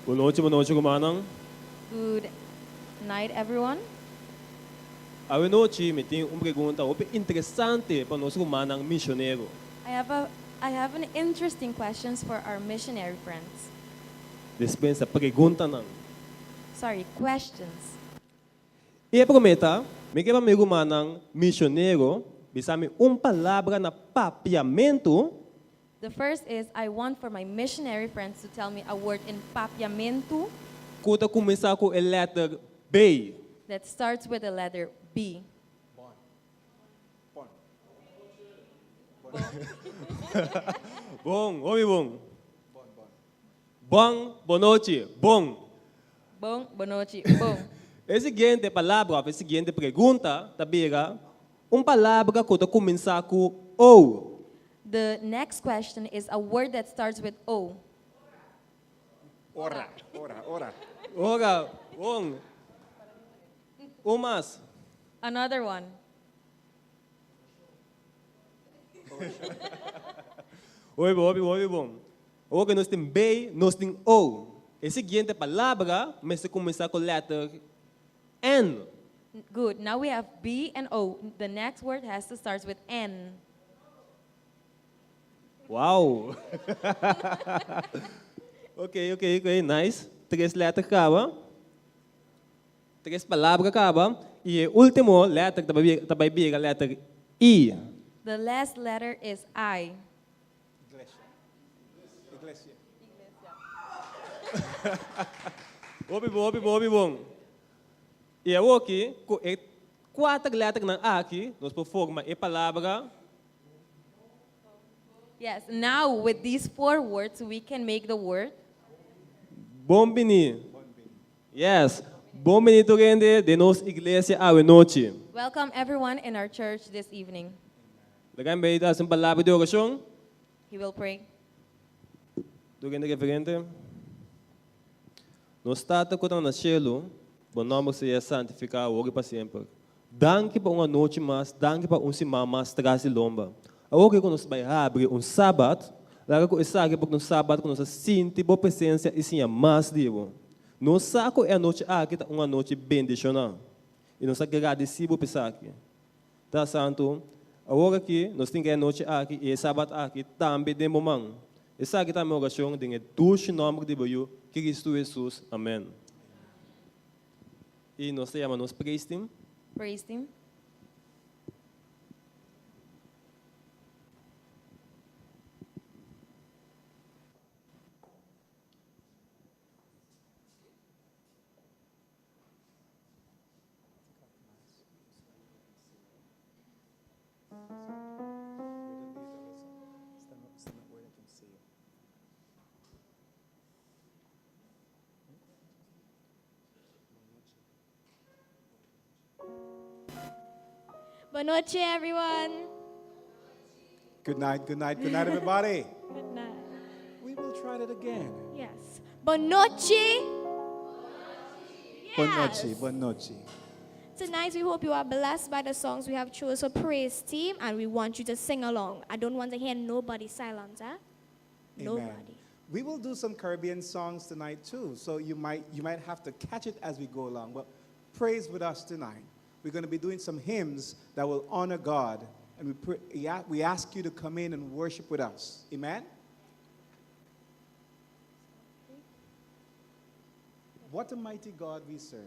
Bon nochi, bon nochi rumannan. Good night everyone. Awe nochi mi tin un pregunta hopi interesante pa nos rumannan misionero. I have a I have an interesting questions for our missionary friends. Despensa, preguntanan. Sorry, questions. I e promé ta, Mi ke pa mi rumannan misionero bisa mi un palabra na papiamentu. The first is, I want for my missionary friends to tell me a word in Papiamentu. Ku ta kuminsá ku e lèter B. That starts with the letter B. Bon. Bon. Bon, hopi bon. Bon, bonochi, bon. Bon, bonochi, bon. E siguiente palabra of e siguiente pregunta ta bira un palabra ku ta kuminsá ku O. The next question is a word that starts with O. Ora, ora, ora. Ora, bon. Un mas. Another one. Hopi bon, hopi bon, hopi bon. Ora ku nos tin B, nos tin O. E siguiente palabra mester kuminsá ku lèter N. Good. Now we have B and O. The next word has to starts with N. Wow! Ok, ok, ok, nice. Tres lèter kaba. Tres palabra kaba. I e último lèter ta bai ta bai bira lèter I. The last letter is I. Iglesia. Iglesia. Hopi bon, hopi bon, hopi bon. I awoki, ku e kuater lèternan aki, nos por forma e palabra. Yes, now with these four words we can make the word. Bon bini. Yes, bon bini tur hende den nos iglesia awe nochi. Welcome everyone in our church this evening. Laga mi bay ta haci un palabra di oracion. He will pray. Tur hende referente. Nos Tata cu ta na cielo, Bo nomber sea santifica awor y pa semper. Danki pa un anochi mas, danki pa un siman mas tras di lomba. Awor cu nos ta bay habri un Sabat, laga cu esaki por ta un Sabat cu nos ta sinti Bo presencia y siña mas di Bo. Nos sa cu e anochi aki ta un anochi bendiciona y nos ta gradici Bo pa esaki. Ta santu, awor aki nos tin ku e anochi aki i e sabat aki tambe den bo man. Esaki ta mi orashon den e dushi nòmber di bo Yu, Kristu Hesus. Amèn. I nos ta yama nos praise team. Praise team. Bon nochi, everyone. Good night, good night, good night, everybody. Good night. We will try that again. Yes. Bon nochi. Bon nochi, bon nochi. Tonight we hope you are blessed by the songs we have chose for praise team and we want you to sing along. I don't want to hear nobody silent, huh? Nobody. We will do some Caribbean songs tonight too, so you might you might have to catch it as we go along. But praise with us tonight. We're going to be doing some hymns that will honor God, and we pray, we ask you to come in and worship with us. Amen. What a mighty God we serve.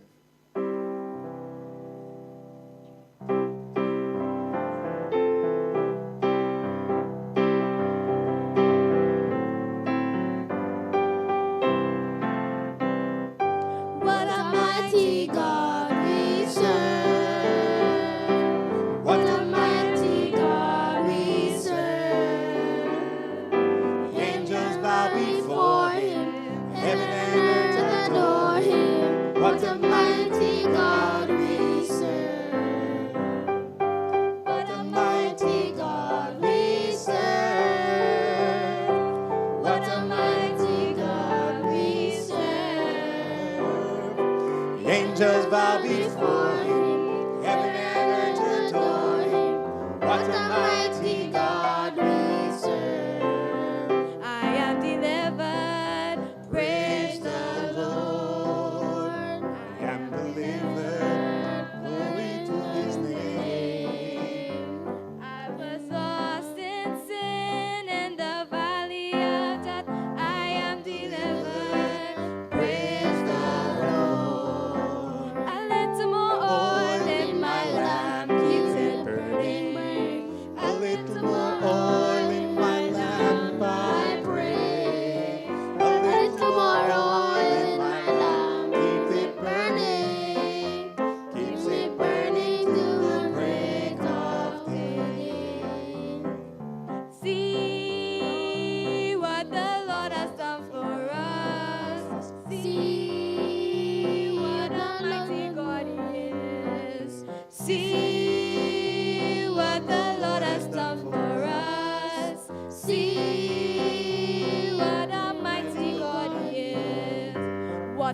What a mighty God we serve. What a mighty God we serve. Angels bow before him, heaven and earth adore him. What a mighty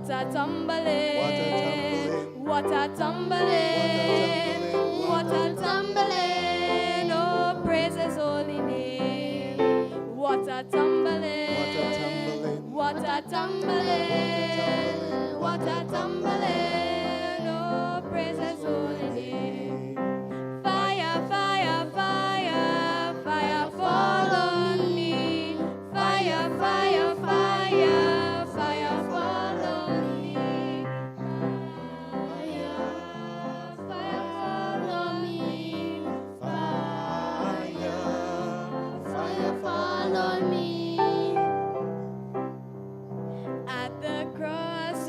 What a tumbling, what a tumbling, what a tumbling, oh, praise his holy name. What a tumbling, what a tumbling, what a tumbling, oh, praise his holy name. Fire, fire, fire, fire, fall on me. Fire, fire, fire, fire, fall on me. Fire, fire, fall on me. Fire, Fire, fall on me. At the cross,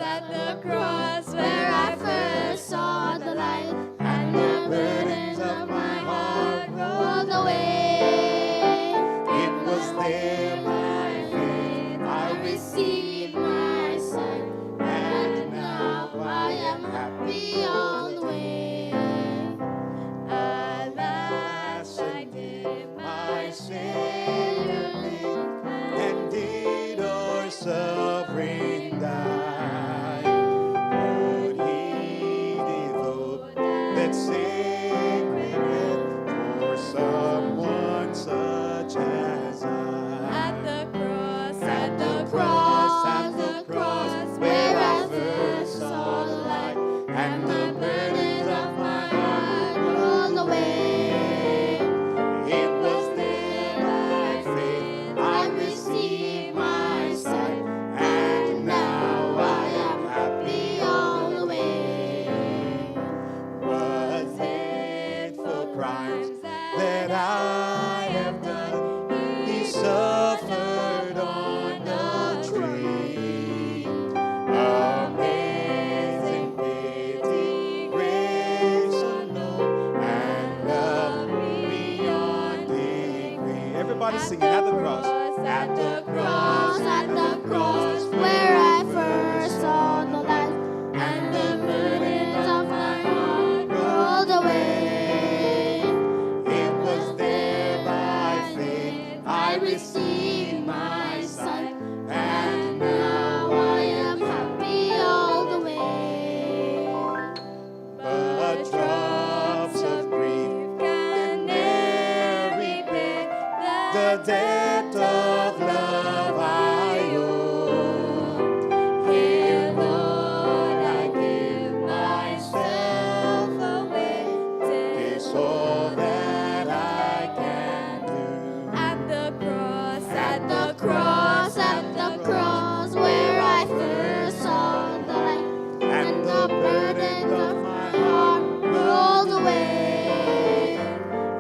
where I first saw the light, and the burdens of my heart rolled away. It was there by faith I received my sight, and now I am happy all the way. At last I did my Savior Savior and did our suffering die. Would he devote that sacred breath for someone such as I? At the cross, At the cross, at the cross, where I first saw the light, and the burdens of my heart rolled away. It was there by faith I received my sight, and now I am happy all the way. Was it for crimes that I have done? He suffered on the tree. Amazing pity, grace unknown, and love beyond degree. Everybody singing at the cross. At the cross, at the cross, where I first saw the light, and the burdens of my heart rolled away. It was there by faith I received my sight, and Now I am happy all the way. But drops of grief can ne'er repay the debt of love I owe. Here, Lord, I give myself away. It's all that I can do. At the cross, At the cross, at the cross, where I first saw the light, and the burdens of my heart rolled away.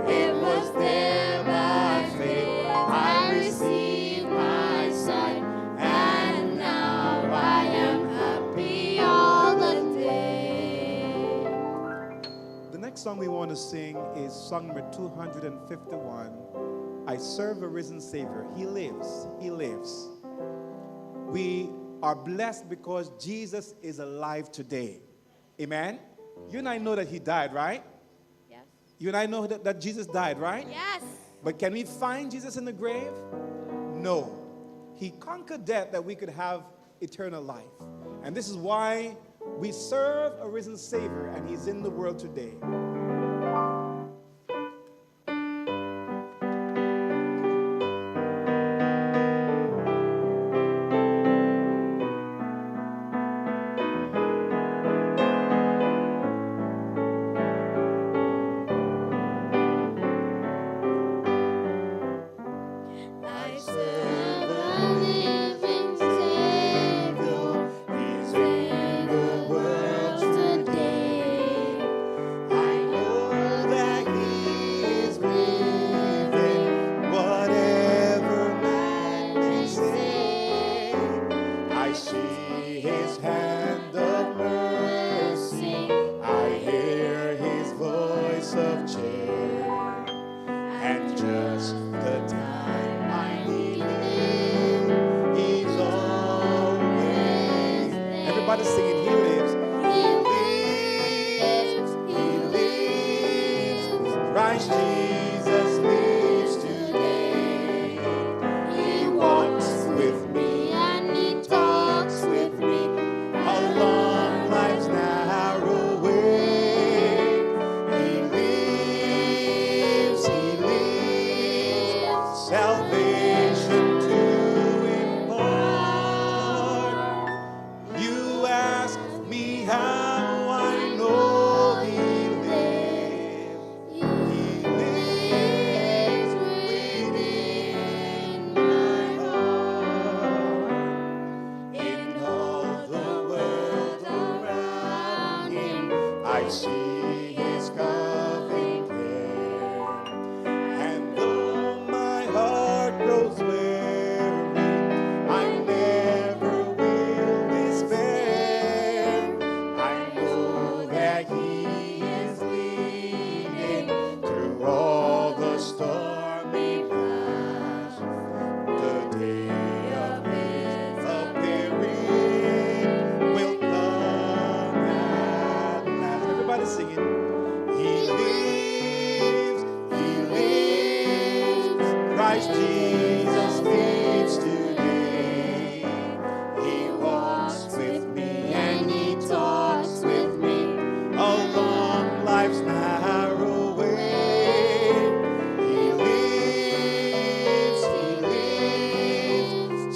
It was there by faith I received my sight, and now I am happy all the day. The next song we want to sing is song number 251. I serve a risen Savior. He lives. He lives. We are blessed because Jesus is alive today. Amen? You and I know that He died, right? Yes. You and I know that Jesus died, right? Yes. But can we find Jesus in the grave? No. He conquered death that we could have eternal life. And this is why we serve a risen Savior, and He's in the world today. I serve a living Savior. He's In the world today, I know that He is living, whatever man may say. I see His hand of mercy, I hear His voice of cheer, and just the time I need Him, He's always there. Everybody singing, He lives. He lives, He lives. Christ Jesus lives today. He walks with me and He talks with me. Christ Jesus lives today. He walks with me and he talks with me along life's narrow way. He lives,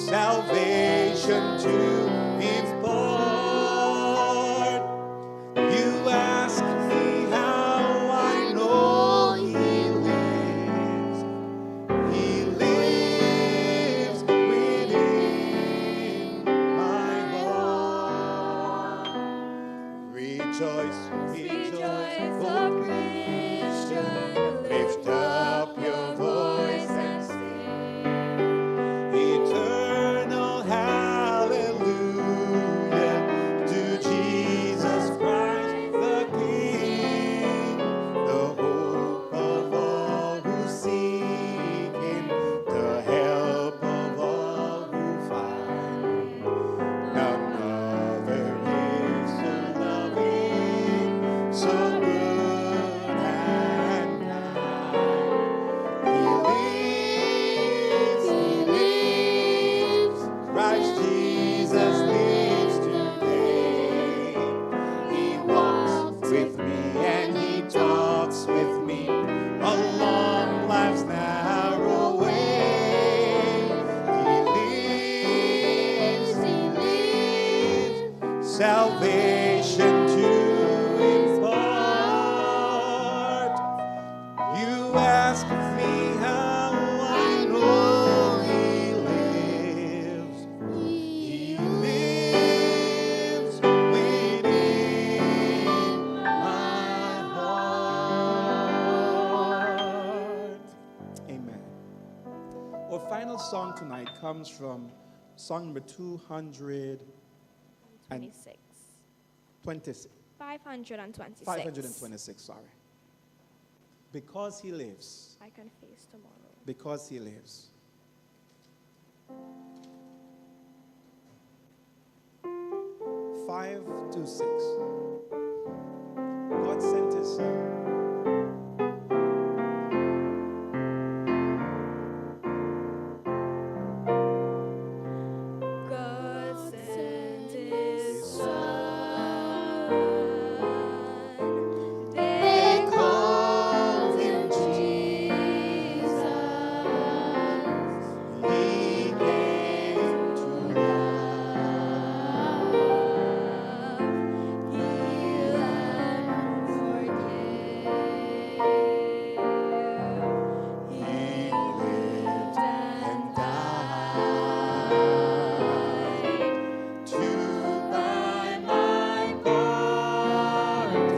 salvation to impart. You ask me how I know he lives. He lives within my heart. Rejoice, rejoice, Rejoice, O O Christian, Lift up your voice and sing. Eternal hallelujah to Jesus Christ the King, the hope of all who seek Him, the help of all who find. None other is so loving, so good and kind. He lives, Christ Jesus lives today. He walks with me and he talks with me along life's narrow way. He lives, salvation to impart. You ask me how I know he lives. He lives within my heart. Amen. Our final song tonight comes from song number 226. 26. 526. 526, sorry. Because he lives. I can face tomorrow. Because he lives. 526. God sent his son. God sent his son. They called him Jesus. He came to Love, heal and forgive. He lived and died to buy my pardon.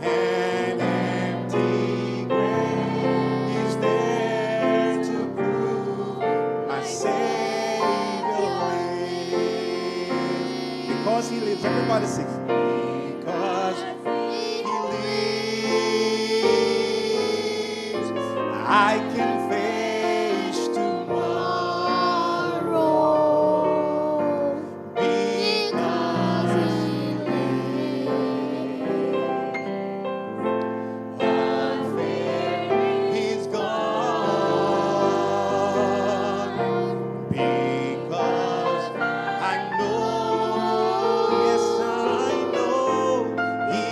An empty grave is there to prove my Savior lives. Because he lives, everybody sing. Because he lives, I can face tomorrow. Because he lives, all fear is gone. Because I know, yes, I know, He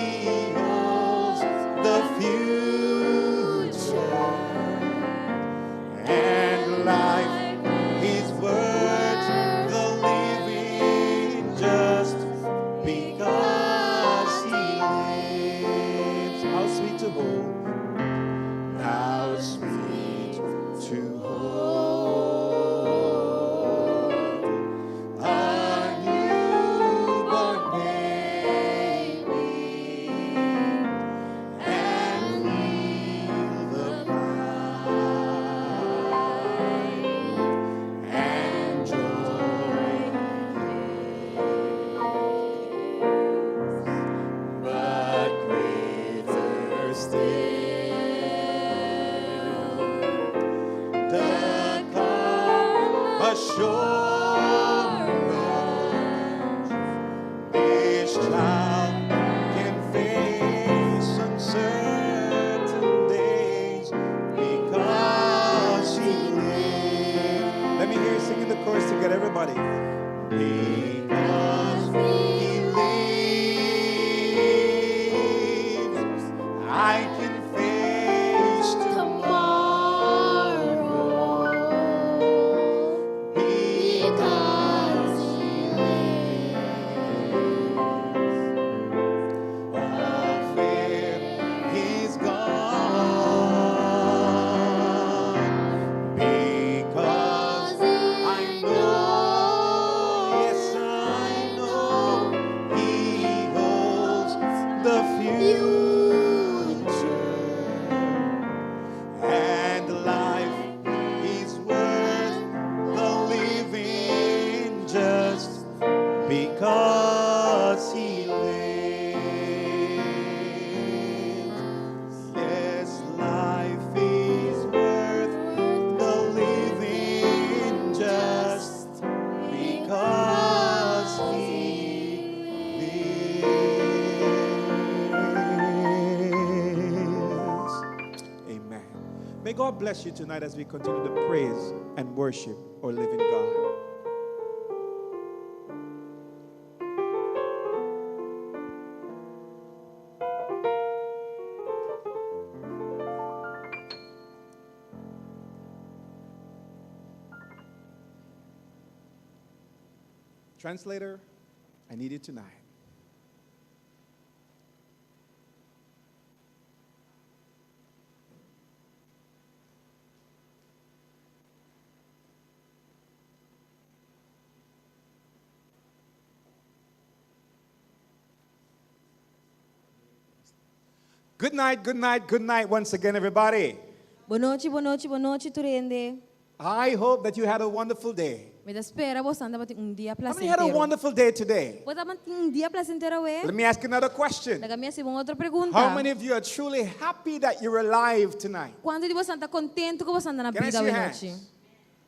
holds the future, and life is worth the living just because He lives. How sweet to hold, how sweet to hold a newborn baby and feel the pride and joy but greater still the calm assurance this child can face uncertain days because I can face Tomorrow, because He lives. All fear is gone because I know, yes, I know He holds the future, and life is worth the living just because He lives. Yes, life is worth the living just because He lives. Amen. May God bless you tonight as we continue to praise and worship our living God. Translator, I need you tonight. Good night, good night, good night once again, everybody. Bon nochi, bon nochi, bon nochi, tur hende. I hope that you had a wonderful day. Mi ta spera boso tabatin un dia How many had a plasentero. wonderful day today? Bo tabatin un dia plasentero, eh? Let me ask you another question. Laga mi hasi un otro pregunta. How many of you are truly happy that you're alive tonight? Kuantu di boso ta kontentu ku boso ta na Can I bida see your awe hands? nochi?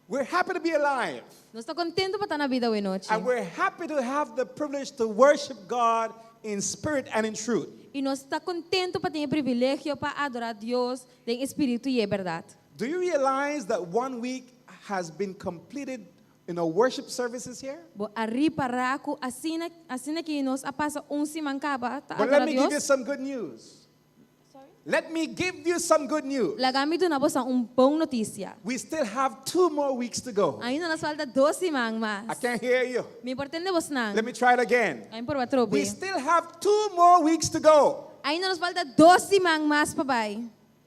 We're happy to be alive. Nos ta kontentu pa ta na bida awe nochi. And we're happy to have the privilege to worship God in spirit and in truth. I nos ta kontentu pa tin e privilegio pa adorá Dios den spiritu i bèrdat. Do you realize that one week has been completed in our worship services here? Bo a ripará ku asina asina ku nos a pasa un siman kaba ta But let adorá me give you Dios. some good news. Let me give you some good news. Laga mi duna boso un bon notisia. We still have two more weeks to go. Ainda nos falta dos siman I mas. can't hear you. Mi no por tende boso. Let me try it again. Laga mi purba atrobe. We still have two more weeks to go. Ainda nos falta dos siman mas pa bai.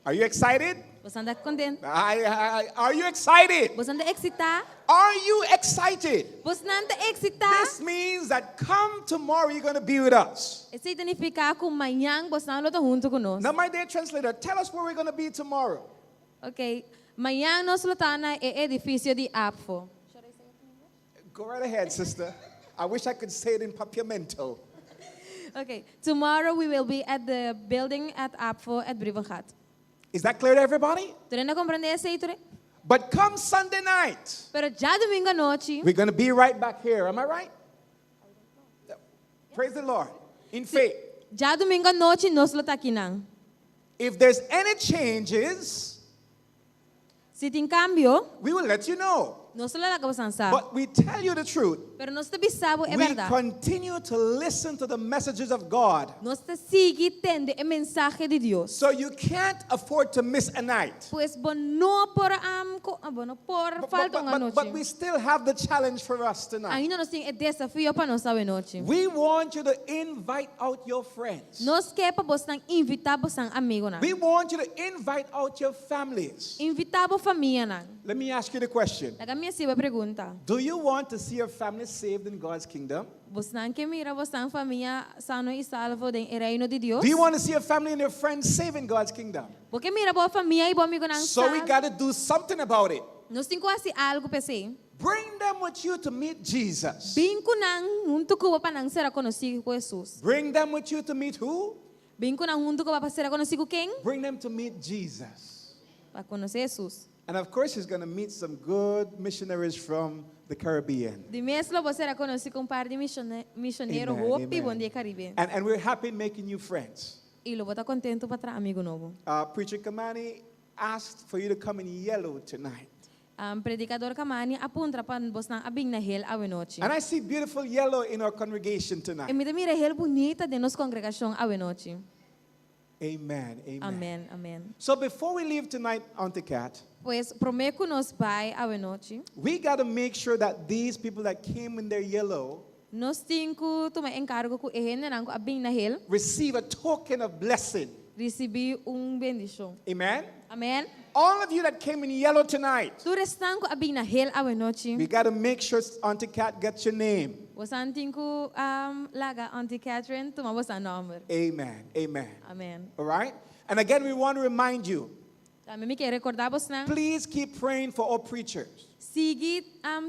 Are you excited? Boso ta kontentu? Are you excited? Boso ta eksitá? Are you excited? Boso ta eksitá? This means that come tomorrow, you're going to be with us. Esei ta nifiká ku mañan boso lo ta huntu ku nos. Now, my dear translator, tell us where we're going to be tomorrow. Ok. Mañan nos lo ta na e edifisio di APFO. Go right ahead, sister. I wish I could say it in Papiamento. Okay. Tomorrow we will be at the building at APFO at Brievengat. Is that clear to everybody? Tur hende a komprondé esei, tur? But come Sunday night, Pero djadumingu anochi, we're going to be right back here. Am I right? Praise the Lord. In faith. Djadumingu anochi nos lo ta akinan. If there's any changes, Si tin kambio, we will let you know. nos lo laga boso sa. But we tell you the truth. Pero nos ta bisa bo e We bèrdat. continue to listen to the messages of God. Nos ta sigui tende e mensahe di Dios. So you can't afford to miss a night. Pues bo no por am ko, ah, bo no por But, falta but, un but, but we anochi. still have the challenge for us tonight. Ainda nos tin e desafio pa nos awe nochi. We want you to invite out your friends. Nos ke pa boso invitá boso amigunan. We want you to invite out your families. Invitá bo famianan. Let me ask you the question. Laga mi hasi bo e pregunta. Do you want to see your family saved in God's kingdom? Boso ke mira boso famia sano i salvo den reino di Dios? Do you want to see your family and your friends saved in God's kingdom? Bo ke mira bo famia i bo amigunan So we salvo? got to do something about it. Nos tin ku hasi algu p'esei. Bring them with you to meet Jesus. Bin ku nan huntu ku bo pa nan sera konosí ku Jesus. Bring them with you to meet who? Bin ku nan huntu ku bo pa sera konosí ku ken? Bring them to meet Jesus. Pa konosé Jesus. And of course, he's going to meet some good missionaries from the Caribbean. Di mes lo bo sera konosí ku un par di misionero Amen, hopi amen. bon di Karibe. And we're happy making new friends. I lo bo ta kontentu pa traha amigu nobo. Preacher Kamani asked for you to come in yellow tonight. Um, predikadó Kamani a puntra pa boso bin na hel awe nochi. And I see beautiful yellow in our congregation I tonight. mi ta mira hel bunita den nos kongregashon awe nochi. Amen. Amen. Amen, amen. So before we leave tonight, Auntie Kat, Pues promé ku nos bai awe nochi. we got to make sure that these people that came in their yellow Nos tin ku tuma enkargo ku e hendenan ku a bin na hel receive a token of blessing. risibí un bendishon. Amen. Amen. All of you that came in yellow tonight, Tur esnan ku a bin na hel awe nochi. we got to make sure Auntie Kat gets your name. Boso tin ku laga Auntie Catherine tuma boso nòmber. Amen. Amen. Amen. All right? And again, we want to remind you Tambe mi ke rekordá boso. please keep praying for our preachers, Sigui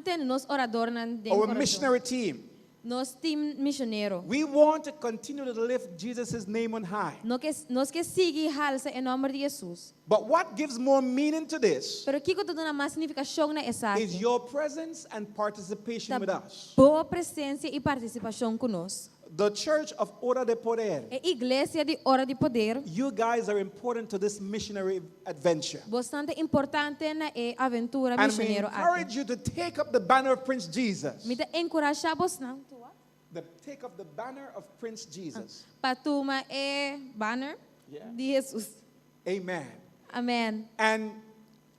tene nos oradornan den our kurason. missionary team. Nos team misionero. We want to continue to lift Jesus' name on high. Nos ke nos ke sigui halsa e nòmber di Jesus. But what gives more meaning to this Pero kiko ta duna mas nifikashon na is esaki? your presence and participation with us. Bo presensia i partisipashon ku nos. The Church of Ora de Poder, E iglesia di Ora di Poder, you guys are important to this missionary adventure. boso ta importante na e aventura And we misionero aki. encourage you to take up the banner of Prince Jesus. Mi ta enkurashá boso Take up the banner of Prince Jesus. pa tuma e banner di Jesus. Amen. Amen. And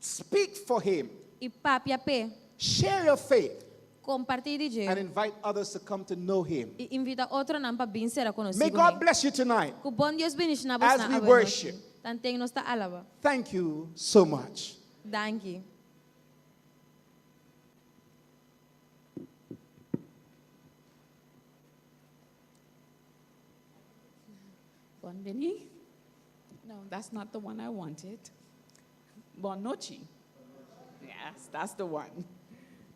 speak for him. I papia p'e, Share your faith kompartí di and dje invite others to come to know him. i invitá otronan pa bin sera konosí May God bless you tonight. Ku bon Dios bendishoná As boso we awe nochi. worship. Tanten nos ta alabá. Thank you so much. Danki. Bon bini? No, that's not the one I wanted. Bon nochi. Yes, that's the one.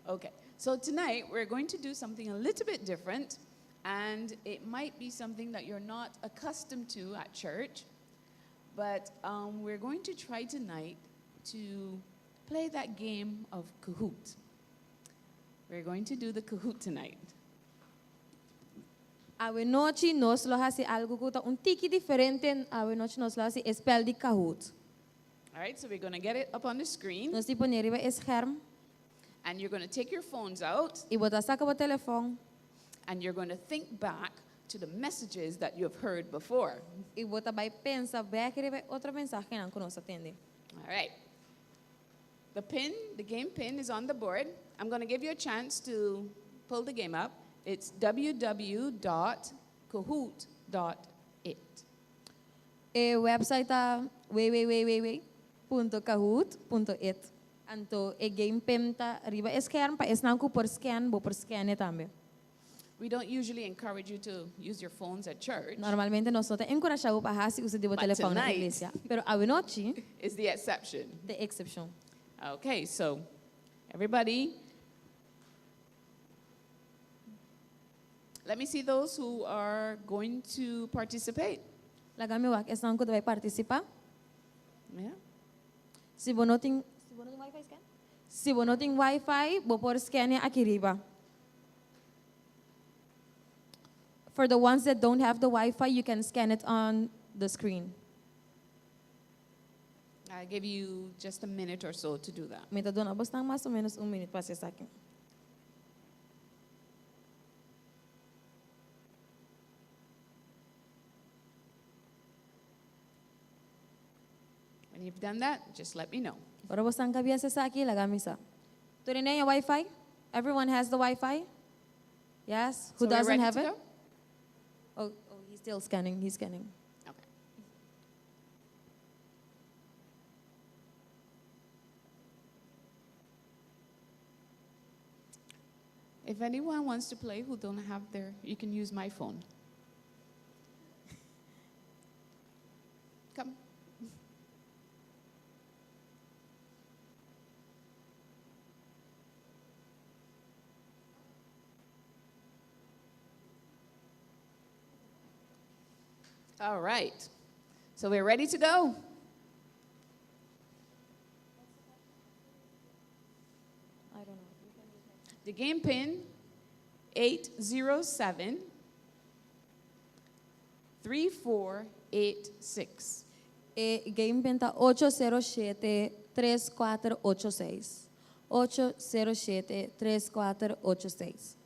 Okay, so tonight we're going to do something a little bit different, and it might be something that you're not accustomed to at church, but we're going to try tonight to play that game of Kahoot. We're going to do the Kahoot tonight. Awe nochi nos lo hasi algu ku ta un tiki diferente. Awe nochi nos lo hasi e spel di Kahoot. All right, so we're going to get it up on the screen, Nos ta pone riba e scherm and you're going to take your phones out, i bo ta saka bo telefòn and you're going to think back to the messages that you have heard before. i bo ta bai pensa bèk riba otro mensahenan ku nos a tende. All right. The pin, the game pin is on the board. I'm going to give you a chance to pull the game up. It's www.kahoot.it. E website ta www.kahoot.it. Anto e game pin ta riba e scherm pa esnan ku por scan, bo por scan e tambe. We don't usually encourage you to use your phones at church. Normalmente nos no ta enkurashá pa hasi uso di bo But telefòn na tonight- iglesia. Pero awe nochi Is the exception. ta eksepshon. Okay, so everybody, let me see those who are going to participate. Laga mi wak esnan ku ta bai partisipá. Yeah. Si bo no tin, si bo no tin wifi scan? Si bo no tin wifi, bo por scan aki riba. For the ones that don't have the Wi-Fi, you can scan it on the screen. I give you just a minute or so to do that. Mi ta duna boso mas o ménos un minüt pa esaki. When you've done that, just let me know. Ora boso kaba esaki, laga mi sa. Tur hende tin Wi-Fi? Everyone has the Wi-Fi? Yes? Who So we're doesn't ready have to it? go? Oh, he's still scanning. He's scanning. Okay. If anyone wants to play who don't have their, you can use my phone. Come. All right. So we're ready to go. I don't know. The game pin 807 3486. E game pin ta 807 3486. 807 3486.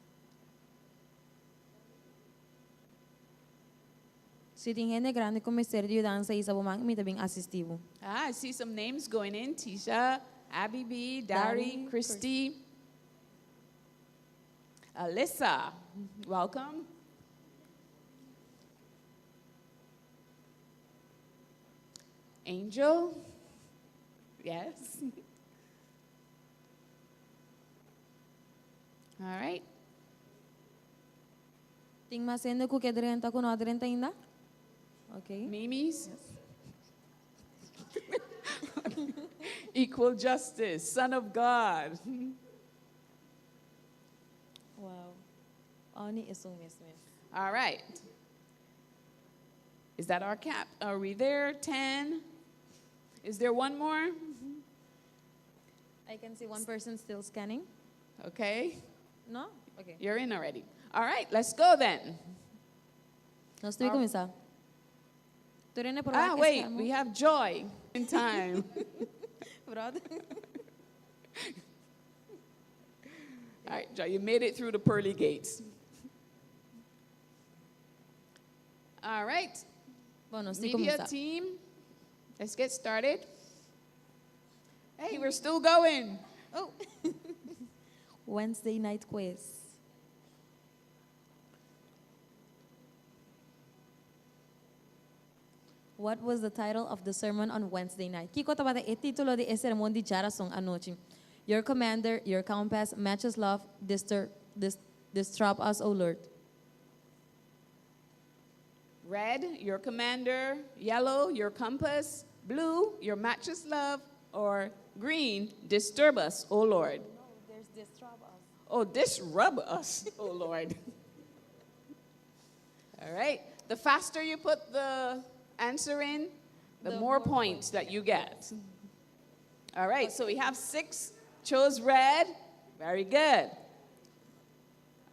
Si tin hende grandi ku mester di yudansa hisa bo man, mi ta bin asistí bo. Ah, I see some names going in. Tisha, Abby B, Dari, Dari, Christy, Alyssa. Welcome. Angel. Yes. All right. Tin mas hende ku ke drenta ku no a drenta ainda? Ok. Mimi's. Equal justice, Son of God. Wow. Oni esun mes mes. All right. Is that our cap? Are we there? 10? Is there one more? I can see one person still scanning. Okay, No? Okay. you're in already. All right, let's go then. Nos ta bai kuminsá. Tur hende por Ah, wait, we have joy in time. Brother. All right, Joy, you made it through the pearly gates. All right, Bon, nos ta media kuminsá. team, let's get started. Hey, we're still going. Oh. Wednesday night quiz. What was the title of the sermon on Wednesday night? Kiko tabata e título di e sermon di djárason anochi. Your commander, your compass, matchless love, disturb, dis, disturb us, O Lord. Red, your commander. Yellow, your compass. Blue, your matchless love. Or green, disturb us, O Lord. No, there's disturb us. Oh, disrupt us, O Lord. All right. The faster you put the answer in, the, The more more points that you get. All right. So we have six chose red. Very good.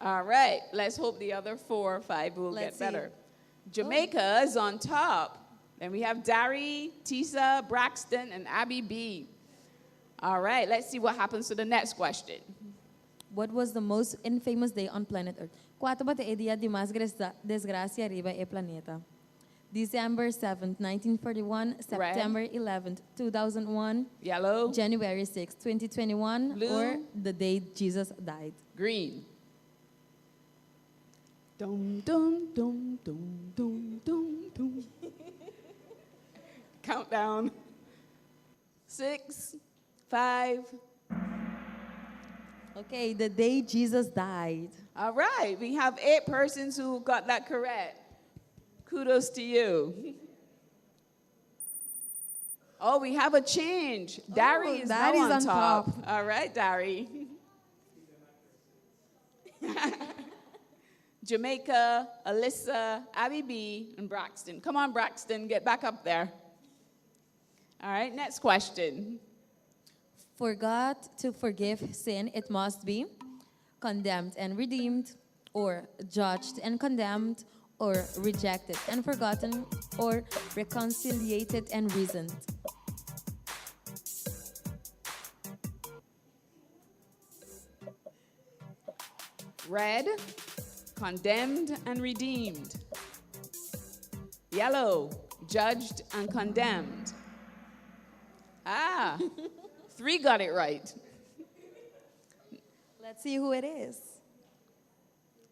All right. Let's hope the other four or five will Let's get see. better. Jamaica is on top. Then we have Dari, Tisa, Braxton, and Abby B. All right. Let's see what happens to the next question. What was the most infamous day on planet Earth? Kua tabata e dia di mas desgrasia riba e planeta. December 7th, 1941, September 11th, 2001, Yellow. January 6th, 2021, Blue. or the day Jesus died. Green. Dum dum dum dum dum dum dum. Countdown. Six, five. Okay, the day Jesus died. All right, we have eight persons who got that correct. Kudos to you. Oh, we have a change. Dari Oh, is now Dari's on, on top. top. All right, Dari. Jamaica, Alyssa, Abby B, and Braxton. Come on, Braxton, get back up there. All right, next question. For God to forgive sin, it must be condemned and redeemed, or judged and condemned, or rejected and forgotten, or reconciliated and reasoned. Red, condemned and redeemed. Yellow, judged and condemned. Ah, three got it right. Let's see who it is.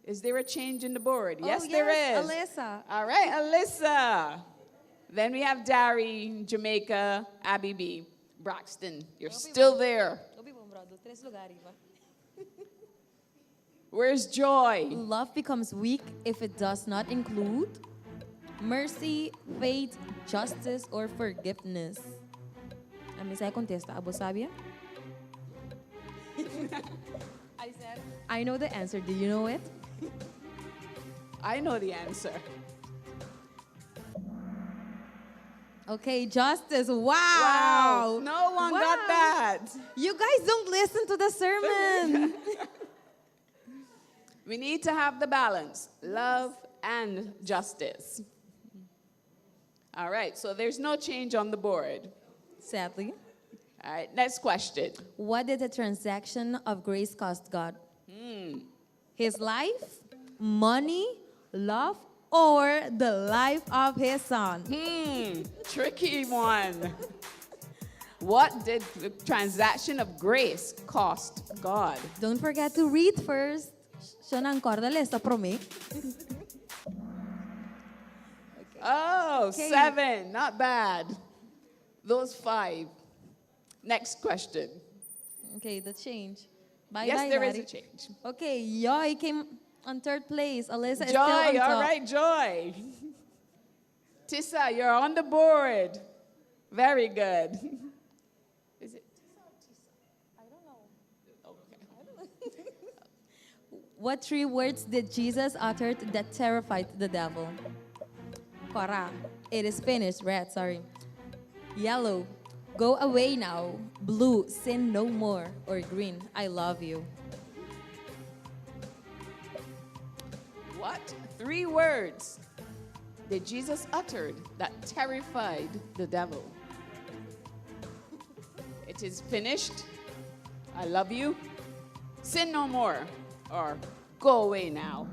Is there a change in the board? Oh, yes, there yes, is. Alyssa. All right, Alyssa. Then we have Dari, Jamaica, Abby B, Braxton. You're still there. Where's Joy? Love becomes weak if it does not include mercy, faith, justice, or forgiveness. Ami sa e kontesta, abo sabi? I said, I know the answer. Do you know it? I know the answer. Okay, justice. Wow. Wow. No one Wow. got that. You guys don't listen to the sermon. We need to have the balance love and justice. All right, so there's no change on the board. Sadly. All right, next question. What did the transaction of grace cost God? His life, money, love, or the life of his son? Hmm, tricky one. What did the transaction of grace cost God? Don't forget to read first. Shonan kòrda lesa promé. Oh, Okay. 7. Not bad. Those 5. Next question. Okay, the change. Bye Yes, bye, there is Daddy. a change. Okay, Joy came on third place. Alyssa is still Joy, on top. all right, Joy. Tissa, you're on the board. Very good. Is it Tissa or Tissa? I don't know. Okay. What three words did Jesus utter that terrified the devil? Kòrá. It is finished. Red, sorry. Yellow. Go away now. Blue, sin no more. Or green, I love you. What three words did Jesus uttered that terrified the devil? It is finished. I love you. Sin no more. Or go away now.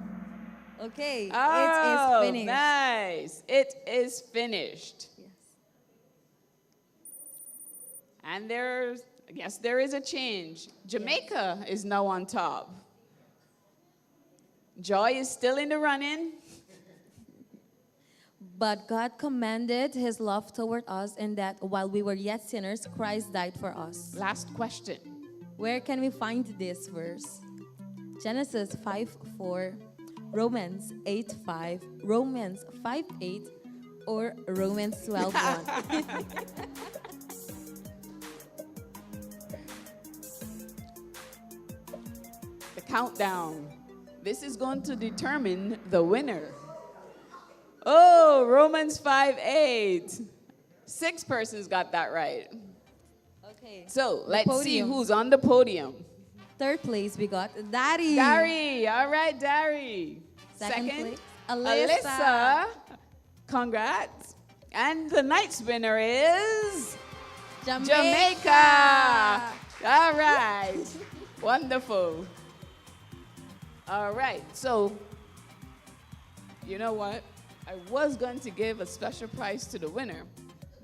Okay, Oh, it is finished. Nice. It is finished. Yes. And there's, yes, there is a change. Jamaica is now on top. Joy is still in the running. But God commended his love toward us in that while we were yet sinners, Christ died for us. Last question. Where can we find this verse? Genesis 5:4, Romans 8:5, Romans 5:8, or Romans 12:1. The countdown. This is going to determine the winner. Oh, Romans 5:8. 6 persons got that right. Okay. So let's see podium. who's on the podium. Third place we got Daddy. Dari. All right, Dari. Second place, Alyssa. Alyssa. Congrats. And the night's winner is Jamaica. Jamaica. All right. Wonderful. All right. So, you know what? I was going to give a special prize to the winner,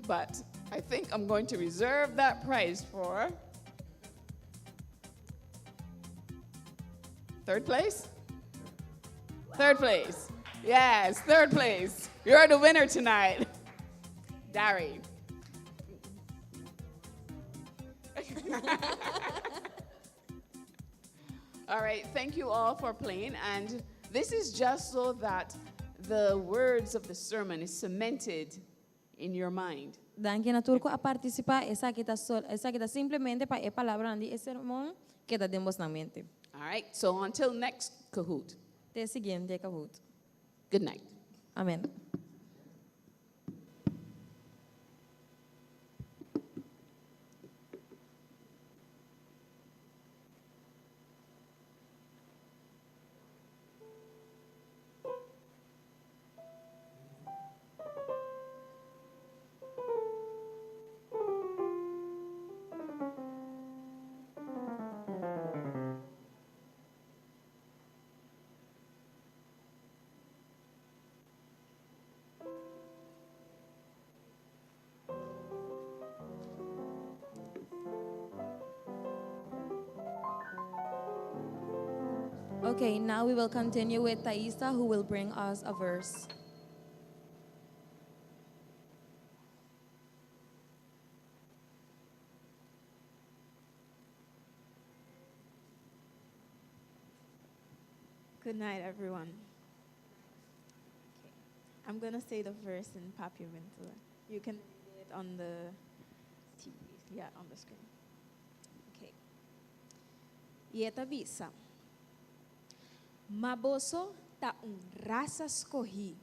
but I think I'm going to reserve that prize for third place? Third place. Yes, third place. You're the winner tonight. Dari. All right, thank you all for playing. And this is just so that the words of the sermon is cemented in your mind. Danki na tur ku a partisipá, esaki ta sol, esaki ta simplemente pa e palabranan di e sermon keda den boso mente. All right, so until next Kahoot, Te siguiente Kahoot. good night. Amèn. Okay, now we will continue with Thaisa, who will bring us a verse. Good night, everyone. Okay. I'm going to say the verse in Papiamento. You can read it on the TV, yeah, on the screen. Okay. I e ta bisa. Ma boso ta un rasa skohí,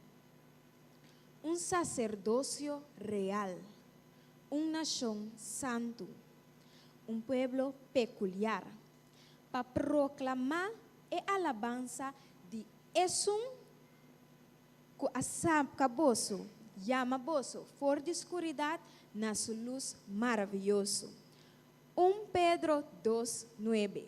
un saserdosio real, un nashon santu, un pueblo pekuliar, pa proklamá e alabansa di Esun ku a saka boso, yama boso for di skuridat na su lus maravioso. 1 Pedro 2, 9.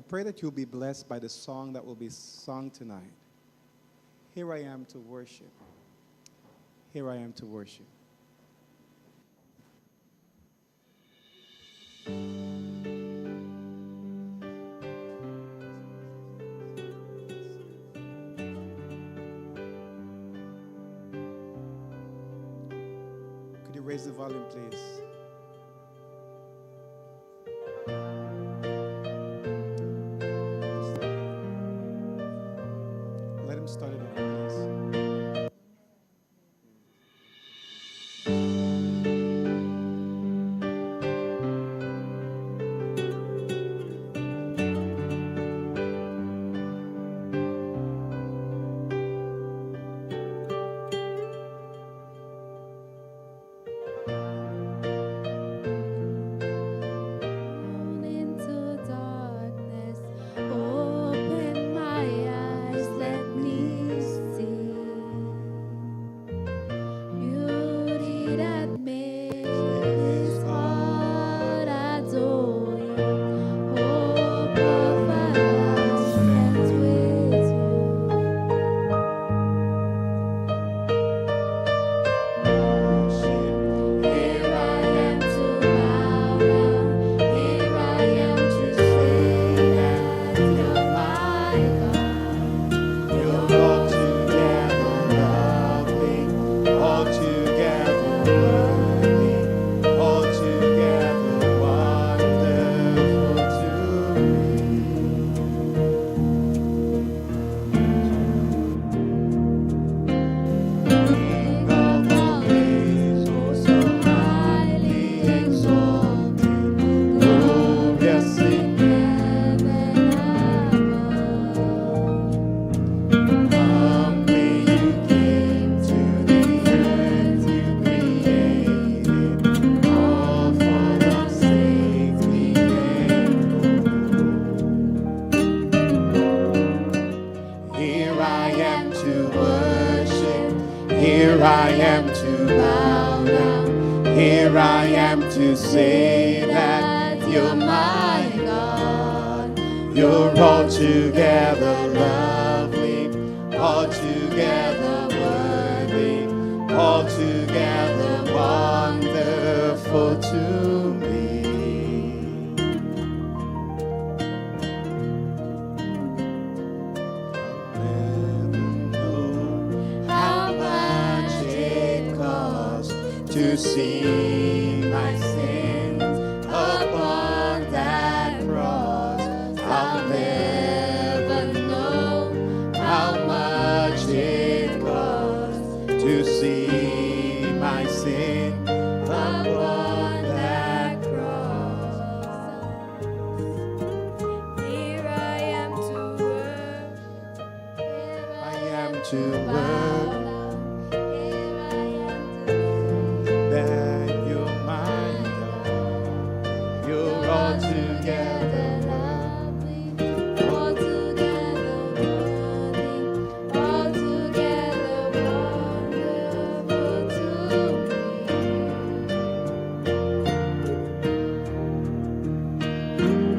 pray that you'll be blessed by the song that will be sung tonight. Here I am to worship. Here I am to worship. Could you raise the volume, please? Let him start it over, please. Down into darkness, open my eyes, let me see beauty that makes heart adore you. Hope of a life spent with you. Here I am to bow down. Here I am to say that you're my God. You're altogether lovely, altogether worthy, altogether wonderful to me. King of all kings, Oh, so highly exalted, glorious in heaven above. Humbly you came to the earth you created, all for love's sake became low. Here I am to worship, here I am to bow down, here I am to say that you're my God. You're altogether lovely, altogether worthy, altogether wonderful to me. I'll never know how much it cost to see my sins upon that cross. I'll never know how much it cost to see my sin upon that cross. Here I am to worship. I am to worship Here I am to that you're my God. You're altogether lovely, altogether worthy, altogether wonderful to me.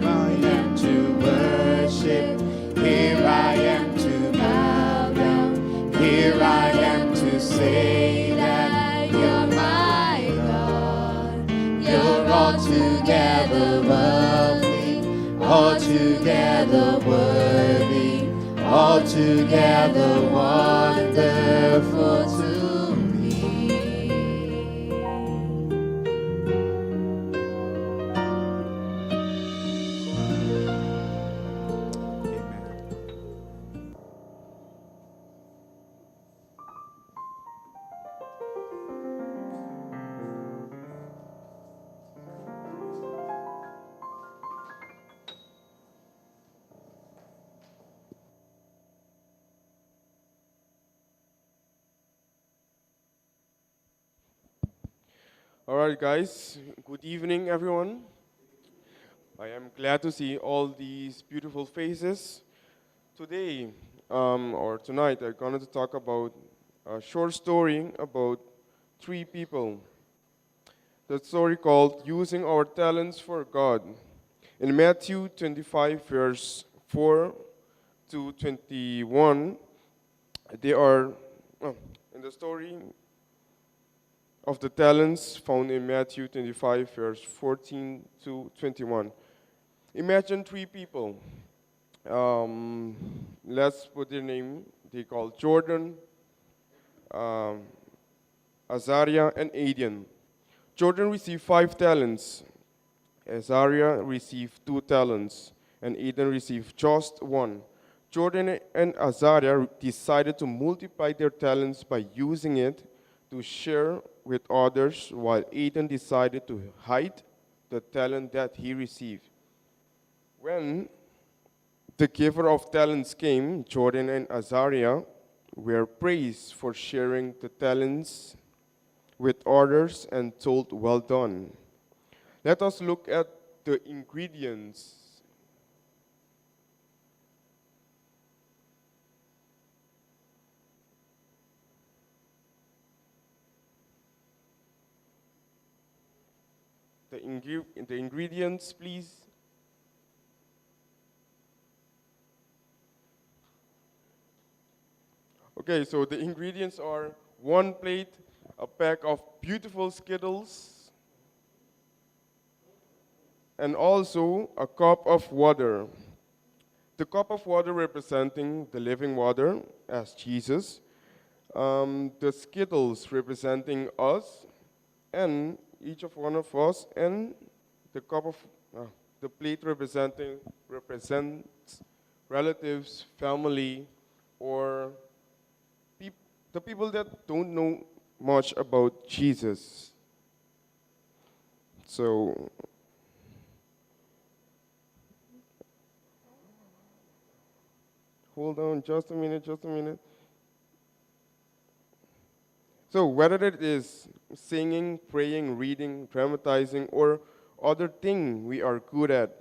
I am to worship. Here I am to bow down. Here I am to say that you're my God. You're altogether lovely, altogether worthy, altogether wonderful to me. Amen. All right, guys. Good evening, everyone. I am glad to see all these beautiful faces. Today, or tonight, I'm going to talk about a short story about three people. The story called Using Our Talents for God. In Matthew 25, verse 4 to 21, they are oh, in the story of the talents found in Matthew 25, verse 14 to 21. Imagine three people. Let's put their name. They call Jordan, Azaria, and Adian. Jordan received 5 talents. Azaria received 2 talents, and Aiden received just 1. Jordan and Azaria decided to multiply their talents by using it to share with others, while Aiden decided to hide the talent that he received. When the giver of talents came, Jordan and Azaria were praised for sharing the talents with others and told, Well done. Let us look at the ingredients. The ingredients, please. The ingredients are 1 plate, a pack of beautiful Skittles, and also a cup of water. The cup of water representing the living water as Jesus, the Skittles representing us, and each of one of us, and the cup of the plate represents relatives, family, or the people that don't know much about Jesus. So hold on just a minute, just a minute. So whether it is singing, praying, reading, dramatizing, or other thing we are good at,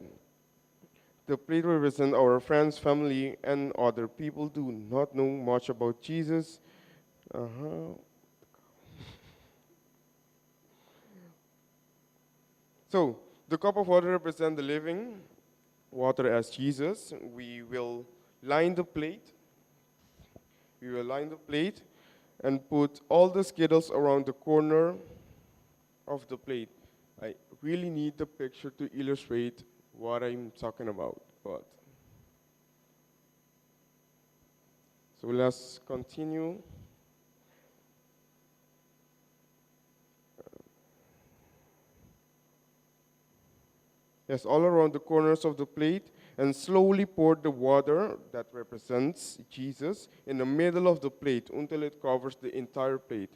the plate represents our friends, family, and other people do not know much about Jesus. So the cup of water represents the living water as Jesus. We will line the plate. We will line the plate and put all the Skittles around the corner of the plate. I really need the picture to illustrate what I'm talking about, but so let's continue. Yes, all around the corners of the plate, and slowly pour the water that represents Jesus in the middle of the plate until it covers the entire plate.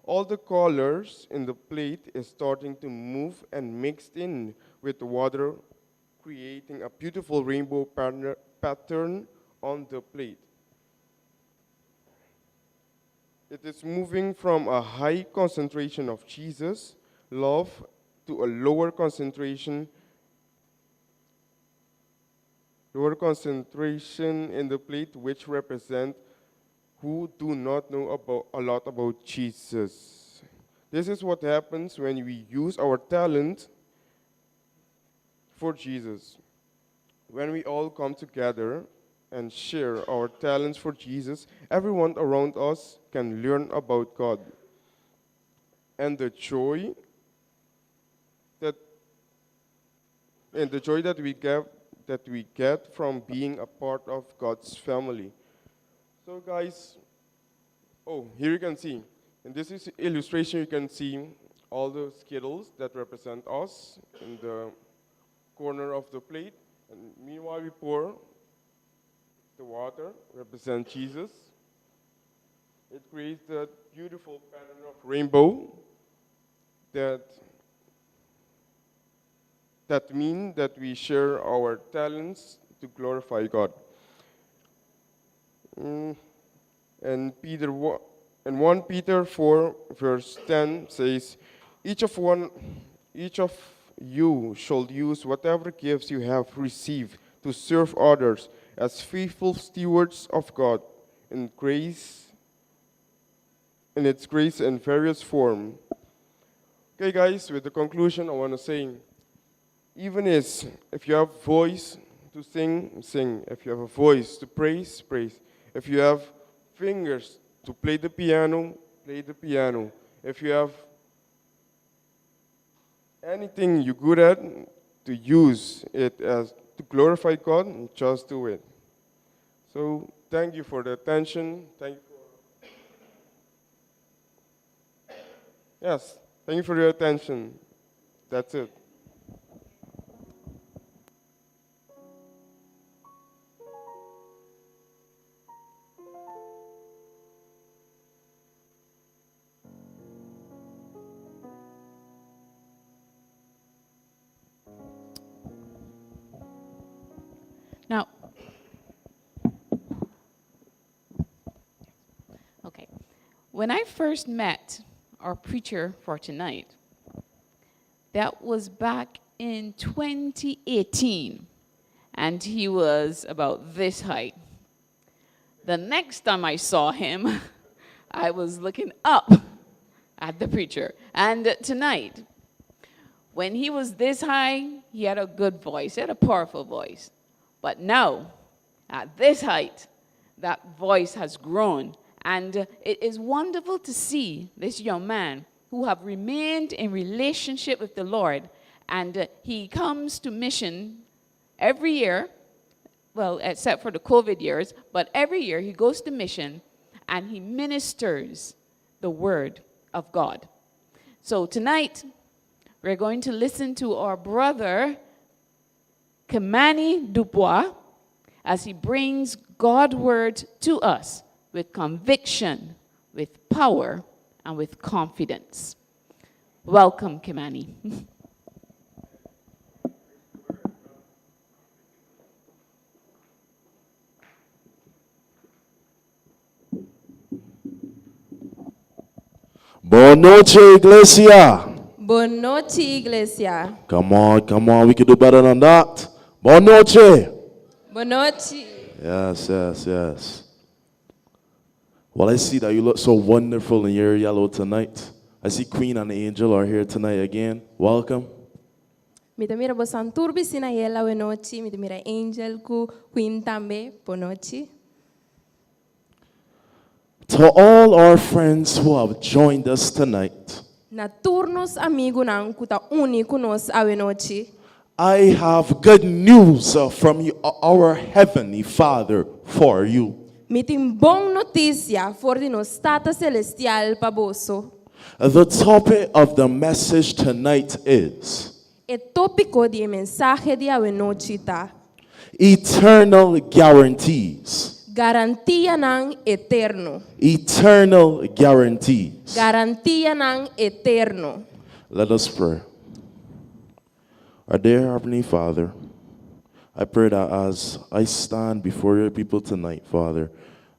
All the colors in the plate is starting to move and mixed in with the water, creating a beautiful rainbow pattern on the plate. It is moving from a high concentration of Jesus' love to a lower concentration. Lower concentration in the plate, which represent who do not know a lot about Jesus. This is what happens when we use our talent for Jesus. When we all come together and share our talents for Jesus, everyone around us can learn about God. And the joy that we get that we get from being a part of God's family. So guys, oh, here you can see. In this illustration, you can see all the Skittles that represent us in the corner of the plate. And meanwhile, we pour the water, represent Jesus. It creates that beautiful pattern of rainbow that mean that we share our talents to glorify God. And 1 Peter 4 verse 10 says, Each of you shall use whatever gifts you have received to serve others as faithful stewards of God in grace, in its grace in various form. Okay, guys, with the conclusion, I want to say, Even is if you have voice to sing, sing. If you have a voice to praise, praise. If you have fingers to play the piano, play the piano. If you have anything you're good at, to use it as to glorify God, just do it. So thank you for the attention. Thank you for Yes, thank you for your attention. That's it. Now, okay. When I first met our preacher for tonight, that was back in 2018, and he was about this height. The next time I saw him, I was looking up at the preacher. And tonight, when he was this high, he had a good voice, he had a powerful voice. But now, at this height, that voice has grown. And it is wonderful to see this young man who have remained in relationship with the Lord. And he comes to mission every year, well, except for the COVID years, but every year he goes to mission and he ministers the word of God. So tonight, we're going to listen to our brother, Kimani Dupua, as he brings God's word to us with conviction, with power, and with confidence. Welcome, Kimani. Bon nochi, iglesia. Bon nochi, iglesia. Come on, come on, we can do better than that. Bon nochi. Bon nochi. Yes. Well, I see that you look so wonderful in your yellow tonight. I see Queen and Angel are here tonight again. Welcome. Mi ta mira boso tur bistí na yela bon nochi. Mi ta mira Angel ku Queen tambe. Bon nochi. To all our friends who have joined us tonight, Na tur nos amigunan ku ta uni ku nos awe nochi. I have good news from our Heavenly Father for you. Mi tin bon notisia for di nos Tata Selestial pa boso. The topic of the message tonight is E tópiko di e mensahe di awe nochi ta eternal guarantees. Garantianan eterno. Eternal guarantees. Garantianan eterno. Let us pray. Our dear Heavenly Father, I pray that as I stand before your people tonight, Father,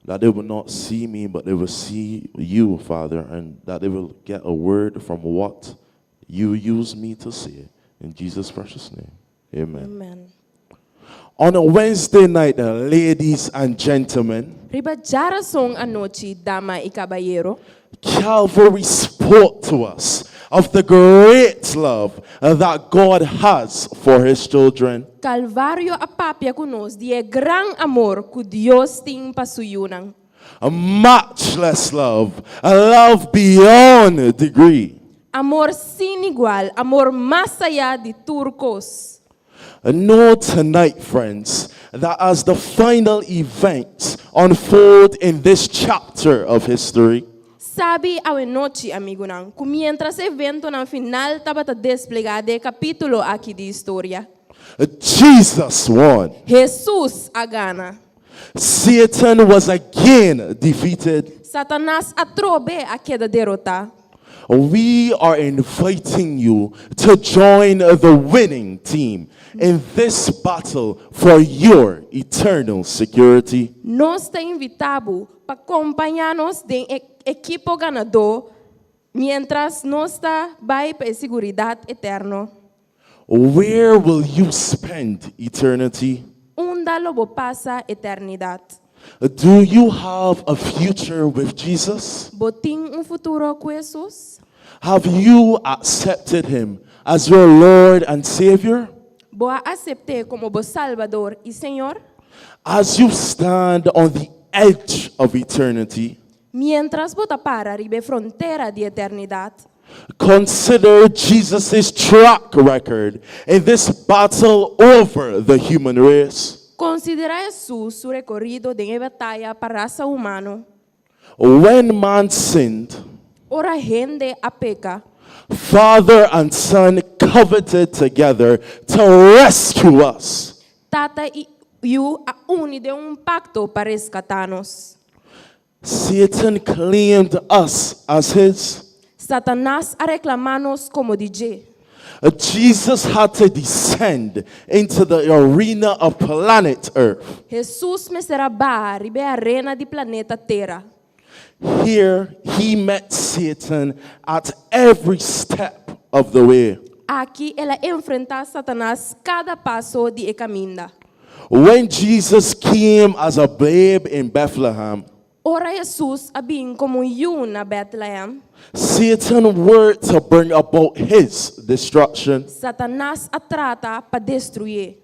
that they will not see me, but they will see you, Father, and that they will get a word from what you use me to say. In Jesus' precious name, amen. Amen. On a Wednesday night, ladies and gentlemen, Riba djárason anochi, dama i kabayero. Calvary spoke to us of the great love that God has for his children. Kalvario a papia ku nos di e gran amor ku Dios tin pa su yunan. A matchless love, a love beyond degree. Amor sin igual, amor mas ayá di tur kos. And know tonight, friends, that as the final events unfold in this chapter of history, Sabi awe nochi, amigunan, ku mientras eventonan final tabata desplegá den e kapítulo aki di historia. Jesus won. Hesus a gana. Satan was again defeated. Satanas atrobe a keda derotá. We are inviting you to join the winning team in this battle for your eternal security. Nos ta invitá bo pa kompañá nos den ekipo ganadó mientras nos ta bai pa seguridat eterno. Where will you spend eternity? Unda lo bo pasa eternidat? Do you have a future with Jesus? Bo tin un futuro ku Hesus? Have you accepted him as your Lord and Savior? Bo a asept'é komo bo Salbador i Señor? As you stand on the edge of eternity, Miéntras bo ta para riba e frontera di eternidat, consider Jesus' track record in this battle over the human race. Konsiderá Hesus su rekorido den e bataya pa rasa humano. When man sinned, Ora hende a peka, Father and Son coveted together to rescue us. Tata i Yu a uni den un pakto pa reskatá nos. Satan claimed us as his. Satanas a reklamá nos komo di dje. Jesus had to descend into the arena of planet Earth. Hesus mester a baha riba e arena di planeta Tera. Here he met Satan at every step of the way. Aki el a enfrentá Satanas kada paso di e kaminda. When Jesus came as a babe in Bethlehem, Ora Hesus a bin komo un yu na Bètlehèm, Satan worked to bring about his destruction. Satanas a trata pa destruyé.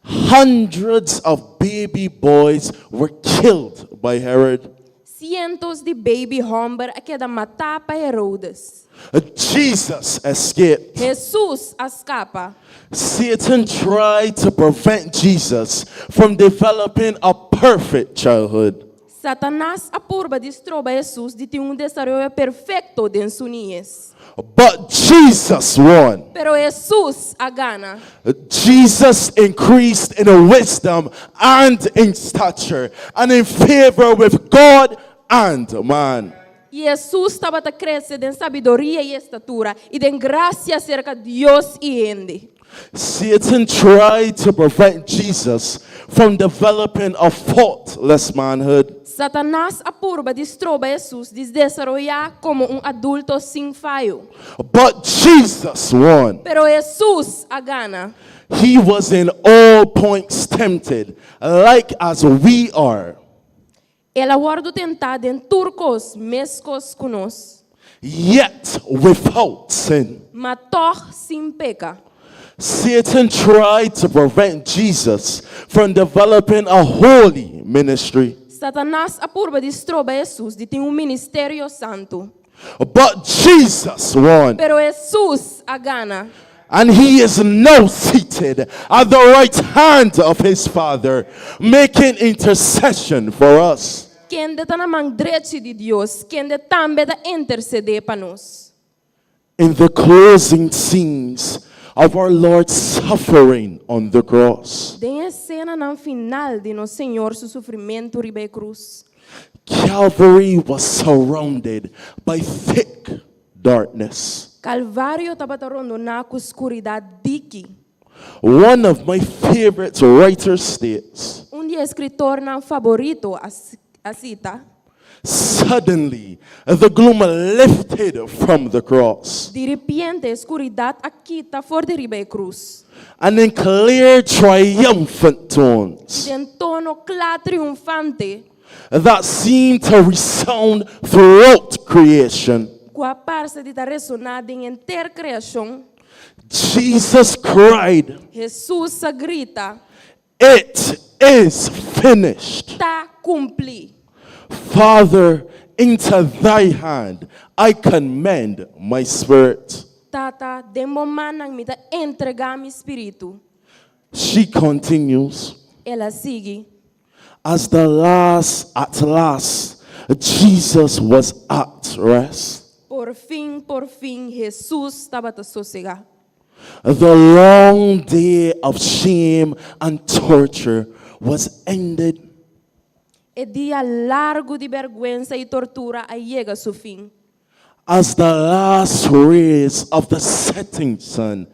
Hundreds of baby boys were killed by Herod. Sientos di baby hòmber a keda matá pa Herodes. Jesus escaped. Hesus a skapa. Satan tried to prevent Jesus from developing a perfect childhood. Satanas a purba di stroba Hesus di tin un desaroyo perfekto den su niñes. But Jesus won. Pero Hesus a gana. Jesus increased in wisdom and in stature and in favor with God and man. I Hesus tabata krese den sabiduria i estatura, i den grasia serka Dios i hende. Satan tried to prevent Jesus from developing a faultless manhood. Satanas a purba di stroba Hesus di desaroyá komo un adulto sin fayo. But Jesus won. Pero Hesus a gana. He was in all points tempted, like as we are. El a wòrdu tentá den tur kos, meskos ku nos. Yet without sin. Ma tòg sin peka. Satan tried to prevent Jesus from developing a holy ministry. Satanas a purba di stroba Hesus di tin un ministerio santu. But Jesus won. Pero Hesus a gana. And he is now seated at the right hand of his Father, making intercession for us. Kende ta na man drechi di Dios, kende tambe ta intersedé pa nos. In the closing scenes of our Lord's suffering on the cross. Den e senanan final di nos Señor su sufrimentu riba e krus. Calvary was surrounded by thick darkness. Kalvario tabata rondoná ku skuridat diki. One of my favorite writers states. Un di e eskritornan faborito a sita. Suddenly, the gloom lifted from the cross. Di ripiente e skuridat a kita for di riba e krus. And in clear triumphant tones. I den tono kla triunfante. That seemed to resound throughout creation. Ku a parse di ta resoná den henter kreashon. Jesus cried. Hesus a grita. It is finished. Ta kumplí. Father, into thy hand I commend my spirit. Tata, den bo mannan mi ta entregá mi spiritu. She continues. El a sigui. As the last, at last, Jesus was at rest. Por fin, por fin, Hesus tabata sosegá. The long day of shame and torture was ended. E dia largu di bèrgwensa i tortura a yega su fin. As the last rays of the setting sun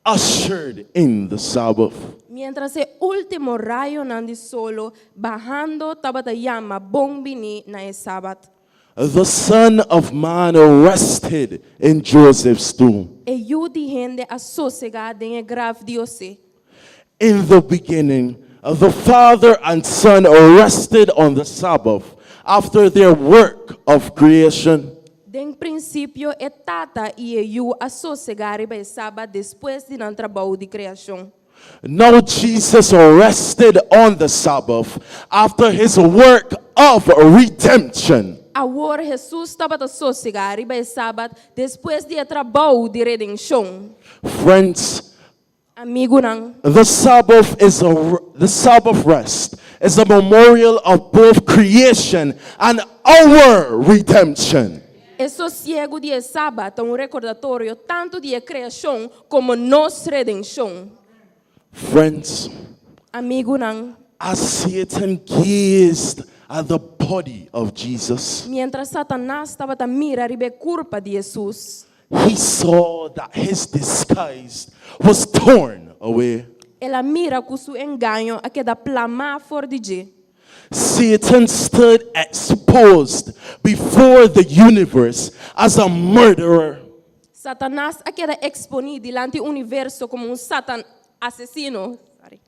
ushered in the Sabbath. Miéntras e último rayonan di solo bahando tabata yama bon bini na e Sabat. The Son of Man rested in Joseph's tomb. E Yu di hende a sosegá den e graf di José. In the beginning, the Father and Son rested on the Sabbath after their work of creation. Den prinsipio e Tata i e Yu a sosegá riba e Sabat despues di nan trabou di kreashon. Now Jesus rested on the Sabbath after his work of redemption. Awor Hesus tabata sosegá riba e sabat despues di e trabou di redenshon. Friends, Amigunan, the Sabbath rest is a memorial of both creation and our redemption. E sosiegu di e sabat ta un rekordatorio tantu di e kreashon komo nos redenshon. Friends, Amigunan, as Satan gazed at the body of Jesus, miéntras Satanas tabata mira riba e kurpa di Hesus, he saw that his disguise was torn away. El a mira ku su engaño a keda plamá for di dje. Satan stood exposed before the universe as a murderer. Satanas a keda eksponé dilanti universo komo un satan asesino. Sorry.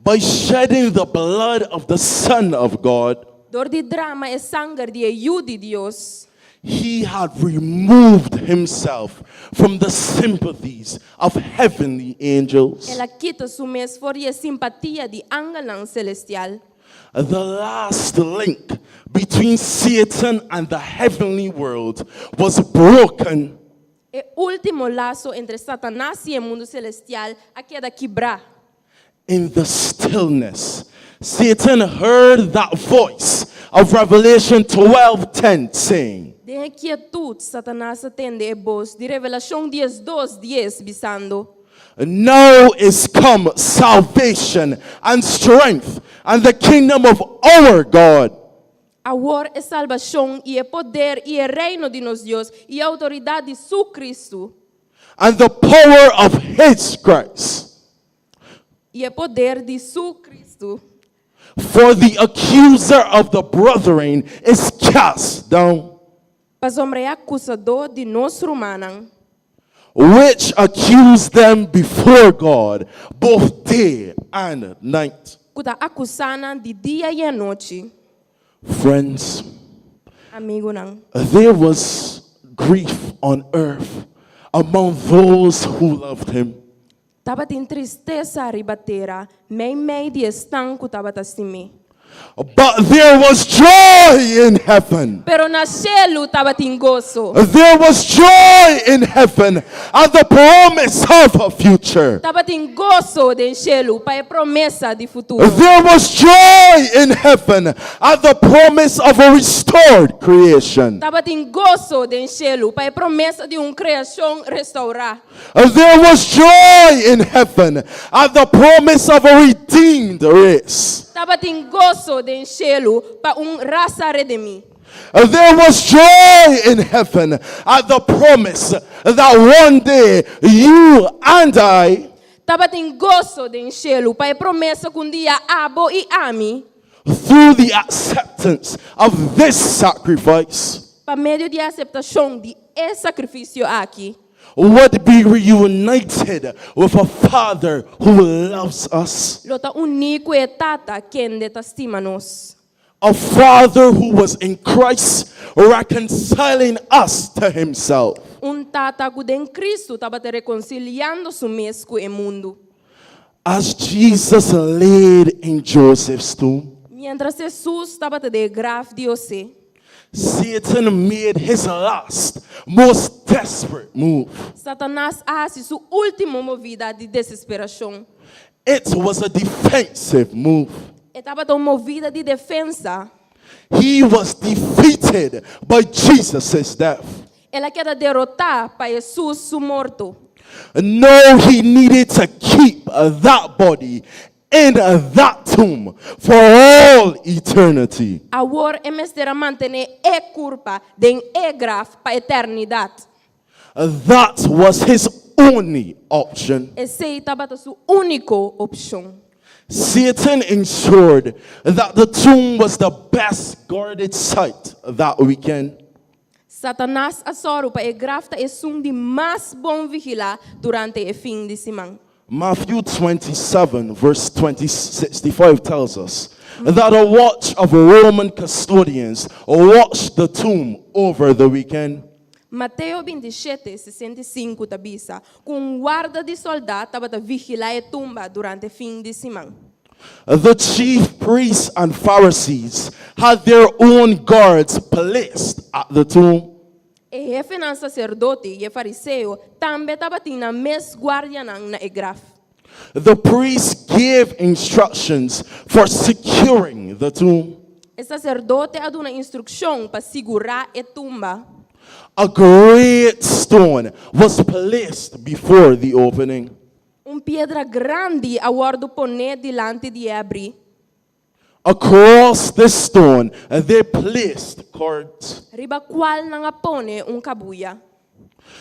By shedding the blood of the Son of God, Dor di drama e sanger di e Yu di Dios, he had removed himself from the sympathies of heavenly angels. El a kita su mes for di e simpatia di angelnan selestial. The last link between Satan and the heavenly world was broken. E último laso entre Satanas i e mundu selestial a keda kibrá. In the stillness, Satan heard that voice of Revelation 12:10 saying, Den kietut, Satanas a tende e bos di Revelashon 12, 10, bisando, "Now is come salvation and strength and the kingdom of our God Awor e salbashon i e poder i e reino di nos Dios i e outoridat di su Kristu and the power of his Christ. I e poder di su Kristu. For the accuser of the brethren is cast down, Pasobra e akusadó di nos rumannan, which accused them before God both day and night." ku ta akusá nan di dia i anochi. Friends, Amigunan, there was grief on earth among those who loved him. Tabatin tristesa riba tera, meimei di esnan ku tabata stim'é. But there was joy in heaven. Pero na shelu tabatin goso. There was joy in heaven at the promise of a future. Tabatin goso den shelu pa e promesa di futuro. There was joy in heaven at the promise of a restored creation. Tabatin goso den shelu pa e promesa di un kreashon restourá. There was joy in heaven at the promise of a redeemed race. Tabatin goso den shelu pa un rasa redimí. There was joy in heaven at the promise that one day you and I, Tabatin goso den shelu pa e promesa ku un dia abo i ami, through the acceptance of this sacrifice, pa medio di e aseptashon di e sakrifisio aki, would be reunited with a Father who loves us. Lo ta uní ku e Tata kende ta stima nos. A Father who was in Christ reconciling us to himself. Un Tata ku den Kristu tabata rekonsiliando su mes ku e mundu. As Jesus laid in Joseph's tomb, Miéntras Hesus tabata den e graf di José. Satan made his last, most desperate move. Satanas a hasi su último movida di desesperashon. It was a defensive move. E tabata un movida di defensa. He was defeated by Jesus' death. El a keda derotá pa Hesus su morto. No, he needed to keep that body in that tomb for all eternity. Awor e mester a mantené e kurpa den e graf pa eternidat. That was his only option. Esei tabata su úniko opshon. Satan ensured that the tomb was the best guarded site that weekend. Satanas a sòru pa e graf ta esun di mas bon vigilá durante e fin di siman. Matthew 27, verse 20, 65 tells us that a watch of Roman custodians watched the tomb over the weekend. Mateo 27, 65 ta bisa, ku un warda di sòldá tabata vigilá e tumba durante fin di siman. The chief priests and Pharisees had their own guards placed at the tomb. E hefenan saserdote i e fariseo tambe tabatin nan mes guardianan na e graf. The priests gave instructions for securing the tomb. E saserdote a duna instrukshon pa sigurá e tumba. A great stone was placed before the opening. Un piedra grandi a wòrdu poné dilanti di e abrí. Across this stone they placed cords, Riba kual nan a pone un kabuya.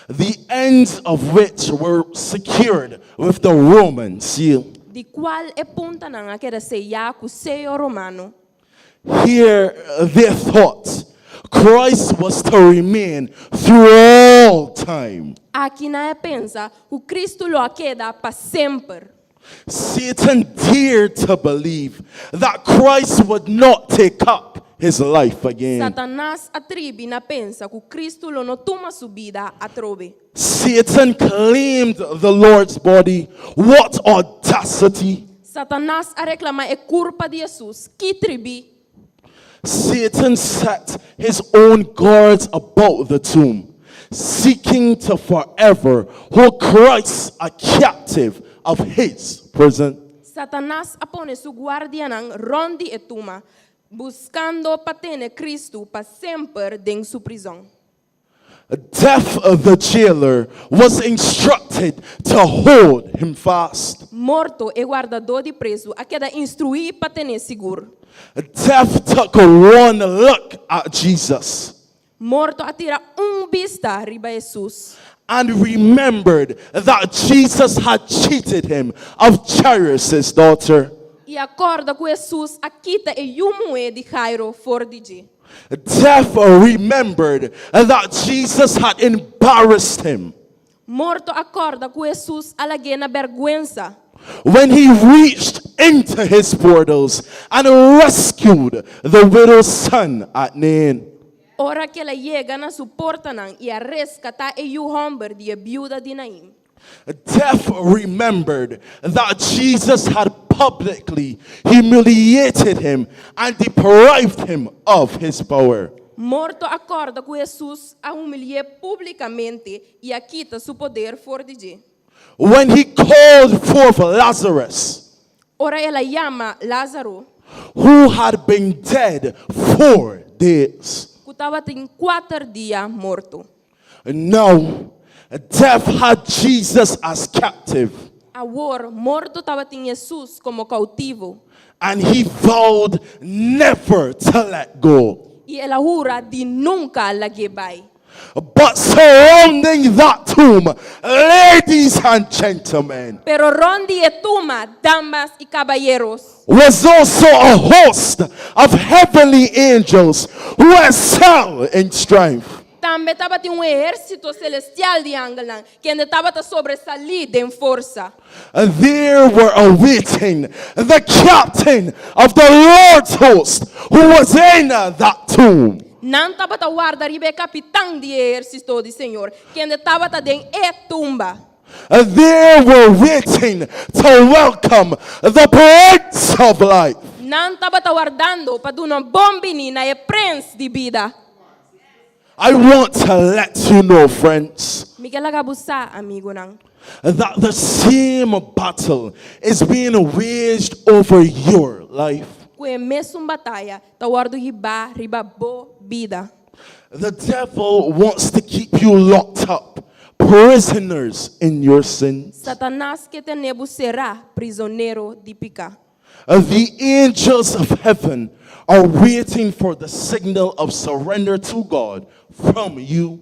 the ends of which were secured with the Roman seal. Di kual e puntanan a keda seyá ku seyo romano. Here they thought Christ was to remain through all time. Aki nan a pensa ku Kristu lo a keda pa semper. Satan dared to believe that Christ would not take up his life again. Satanas a tribi na pensa ku Kristu lo no tuma su bida atrobe. Satan claimed the Lord's body. What audacity! Satanas a reklamá e kurpa di Hesus. Ki tribi! Satan set his own guards about the tomb, seeking to forever hold Christ a captive of his prison. Satanas a pone su guardianan rònt di e tumba, buskando pa tene Kristu pa semper den su prizòn. Death of the jailer was instructed to hold him fast. Morto, e wardadó di prezu, a keda instruí pa ten'é sigur. Death took one look at Jesus Morto a tira un bista riba Hesus. and remembered that Jesus had cheated him of Jairus' daughter. I a kòrda ku Hesus a kita e yu muhé di Jairo for di dje. Death remembered that Jesus had embarrassed him Morto a kòrda ku Hesus a lag'é na bèrgwensa. when he reached into his portals and rescued the widow's son at Nain. Ora ku el a yega na su portanan i a reskatá e yu hòmber di e biuda di Nain. Death remembered that Jesus had publicly humiliated him and deprived him of his power. Morto a kòrda ku Hesus a humili'é públikamente i a kita su poder for di dje. When he called forth Lazarus, Ora el a yama Lázaro, who had been dead 4 days. Ku tabatin 4 dia morto. Now, death had Jesus as captive, Awor, morto tabatin Hesus komo koutivo. and he vowed never to let go. I el a hura di nunka lag'é bai. But surrounding that tomb, ladies and gentlemen, Pero rònt di e tumba, damas i kabayeronan, was also a host of heavenly angels who excel in strength. Tambe tabatin un ehérsito selestial di angelnan, ku tabata sobresalí den forsa. And there were awaiting the captain of the Lord's host who was in that tomb. Nan tabata warda riba e kapitan di ehérsito di Señor, ku tabata den e tumba. And there were waiting to welcome the Prince of Life. Nan tabata wardando pa duna bon biní na e prens di bida. I want to let you know, friends, Mi ke laga bo sa, amigunan. that the same battle is being waged over your life. Ku e mesun bataya ta wòrdu hibá riba bo bida. The devil wants to keep you locked up, prisoners in your sins. Satanas ke tene bo será, prizonero di piká. The angels of heaven are waiting for the signal of surrender to God from you.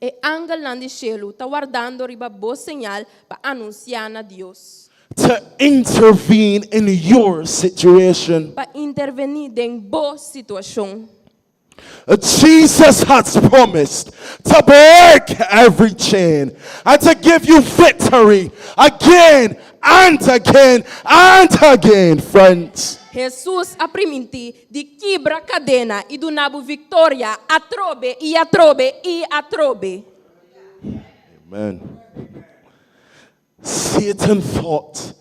E angelnan di shelu ta wardando riba bo señal pa anunsiá na Dios. To intervene in your situation. Pa intervení den bo situashon. Jesus has promised to break every chain and to give you victory again and again and again, friends. Hesus a primintí di kibra kadena i duna bo viktoria atrobe i atrobe i atrobe. Amen. Satan thought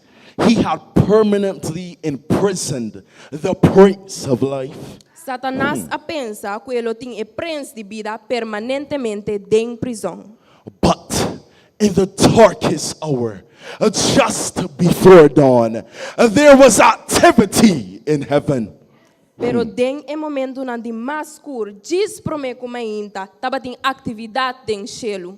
he had permanently imprisoned the Prince of Life. Satanas a pensa ku e lo tin e Prens di Bida permanentemente den prizòn. But in the darkest hour, just before dawn, there was activity in heaven. Pero den e momentunan di mas skur, djis promé ku mainta, tabatin aktividat den shelu.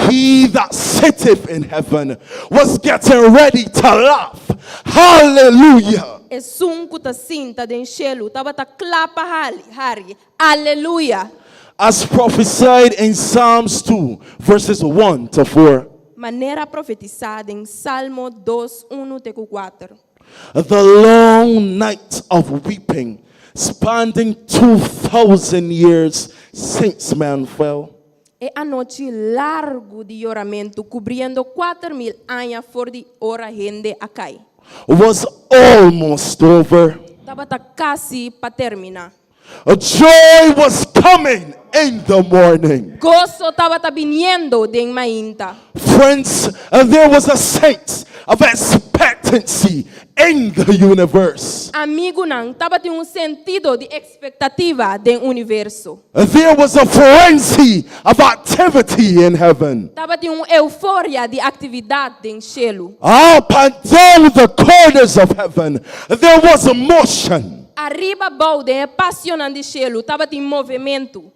He that sitteth in heaven was getting ready to laugh. Hallelujah. Esun ku ta sinta den shelu tabata kla pa hari. Aleluya! As prophesied in Psalms 2, verses 1 to 4. Manera profetisá den Salmo 2, 1 te ku 4. The long night of weeping, spanning 2,000 years since man fell. E anochi largu di yoramentu, kubriendo 4000 aña for di ora hende a kai. Was almost over. Tabata kasi pa terminá. Joy was coming in the morning. Goso tabata biniendo den mainta. Friends, there was a sense of expectancy in the universe. Amigunan, tabatin un sentido di ekspektativa den universo. There was a frenzy of activity in heaven. Tabatin un euforia di aktividat den shelu. Up and down the corners of heaven, there was a motion. Ariba abou den e pasionan di shelu tabatin movementu.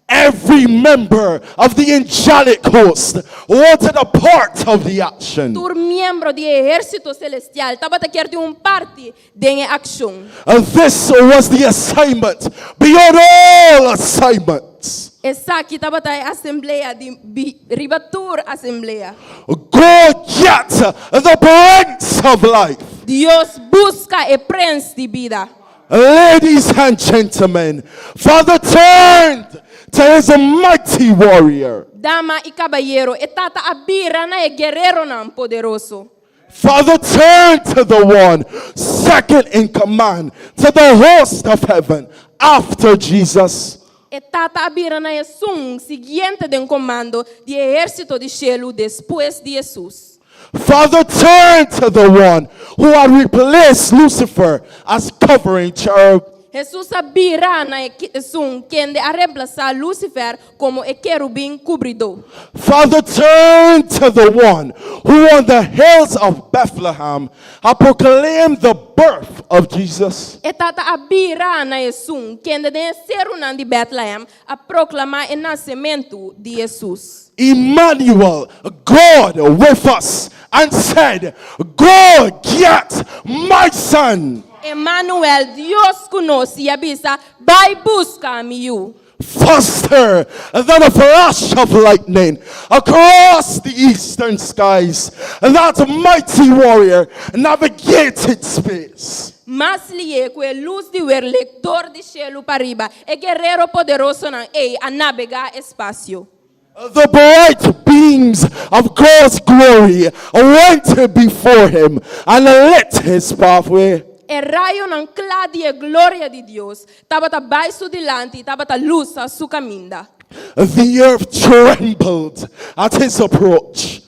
Every member of the angelic host wanted a part of the action. Tur miembro di e ehérsito selestial tabata kier tin un parti den e akshon. This was the assignment beyond all assignments. Esaki tabata e asamblea di riba tur asamblea. Go get the Prince of Life. Dios buska e Prens di Bida. Ladies and gentlemen, Father turned to his mighty warrior. Dama i kabayero, e Tata a bira na e guereronan poderoso. Father turned to the one second in command to the host of heaven after Jesus. E Tata a bira na esun siguiente den komando di e ehérsito di shelu despues di Hesus. Father turned to the one who had replaced Lucifer as covering cherub. Hesus a bira na esun kende a remplasá Lucifer komo e kerubin kubridó. Father turned to the one who on the hills of Bethlehem had proclaimed the birth of Jesus. E Tata a bira na esun kende den e serunan di Bètlehèm a proklamá e nasementu di Hesus. Emmanuel, God with us, and said, Go get my son. Emmanuel, Dios ku nos, i a bisa, Bai buska mi yu. Faster than a flash of lightning across the eastern skies, that mighty warrior navigated space. Mas lié ku e lus di werlek dor di shelu pariba, e guerero poderosonan ei a nabegá espasio. The bright beams of God's glory went before him and lit his pathway. E rayonan kla di e gloria di Dios tabata bai su dilanti i tabata lusa su kaminda. The earth trembled at his approach.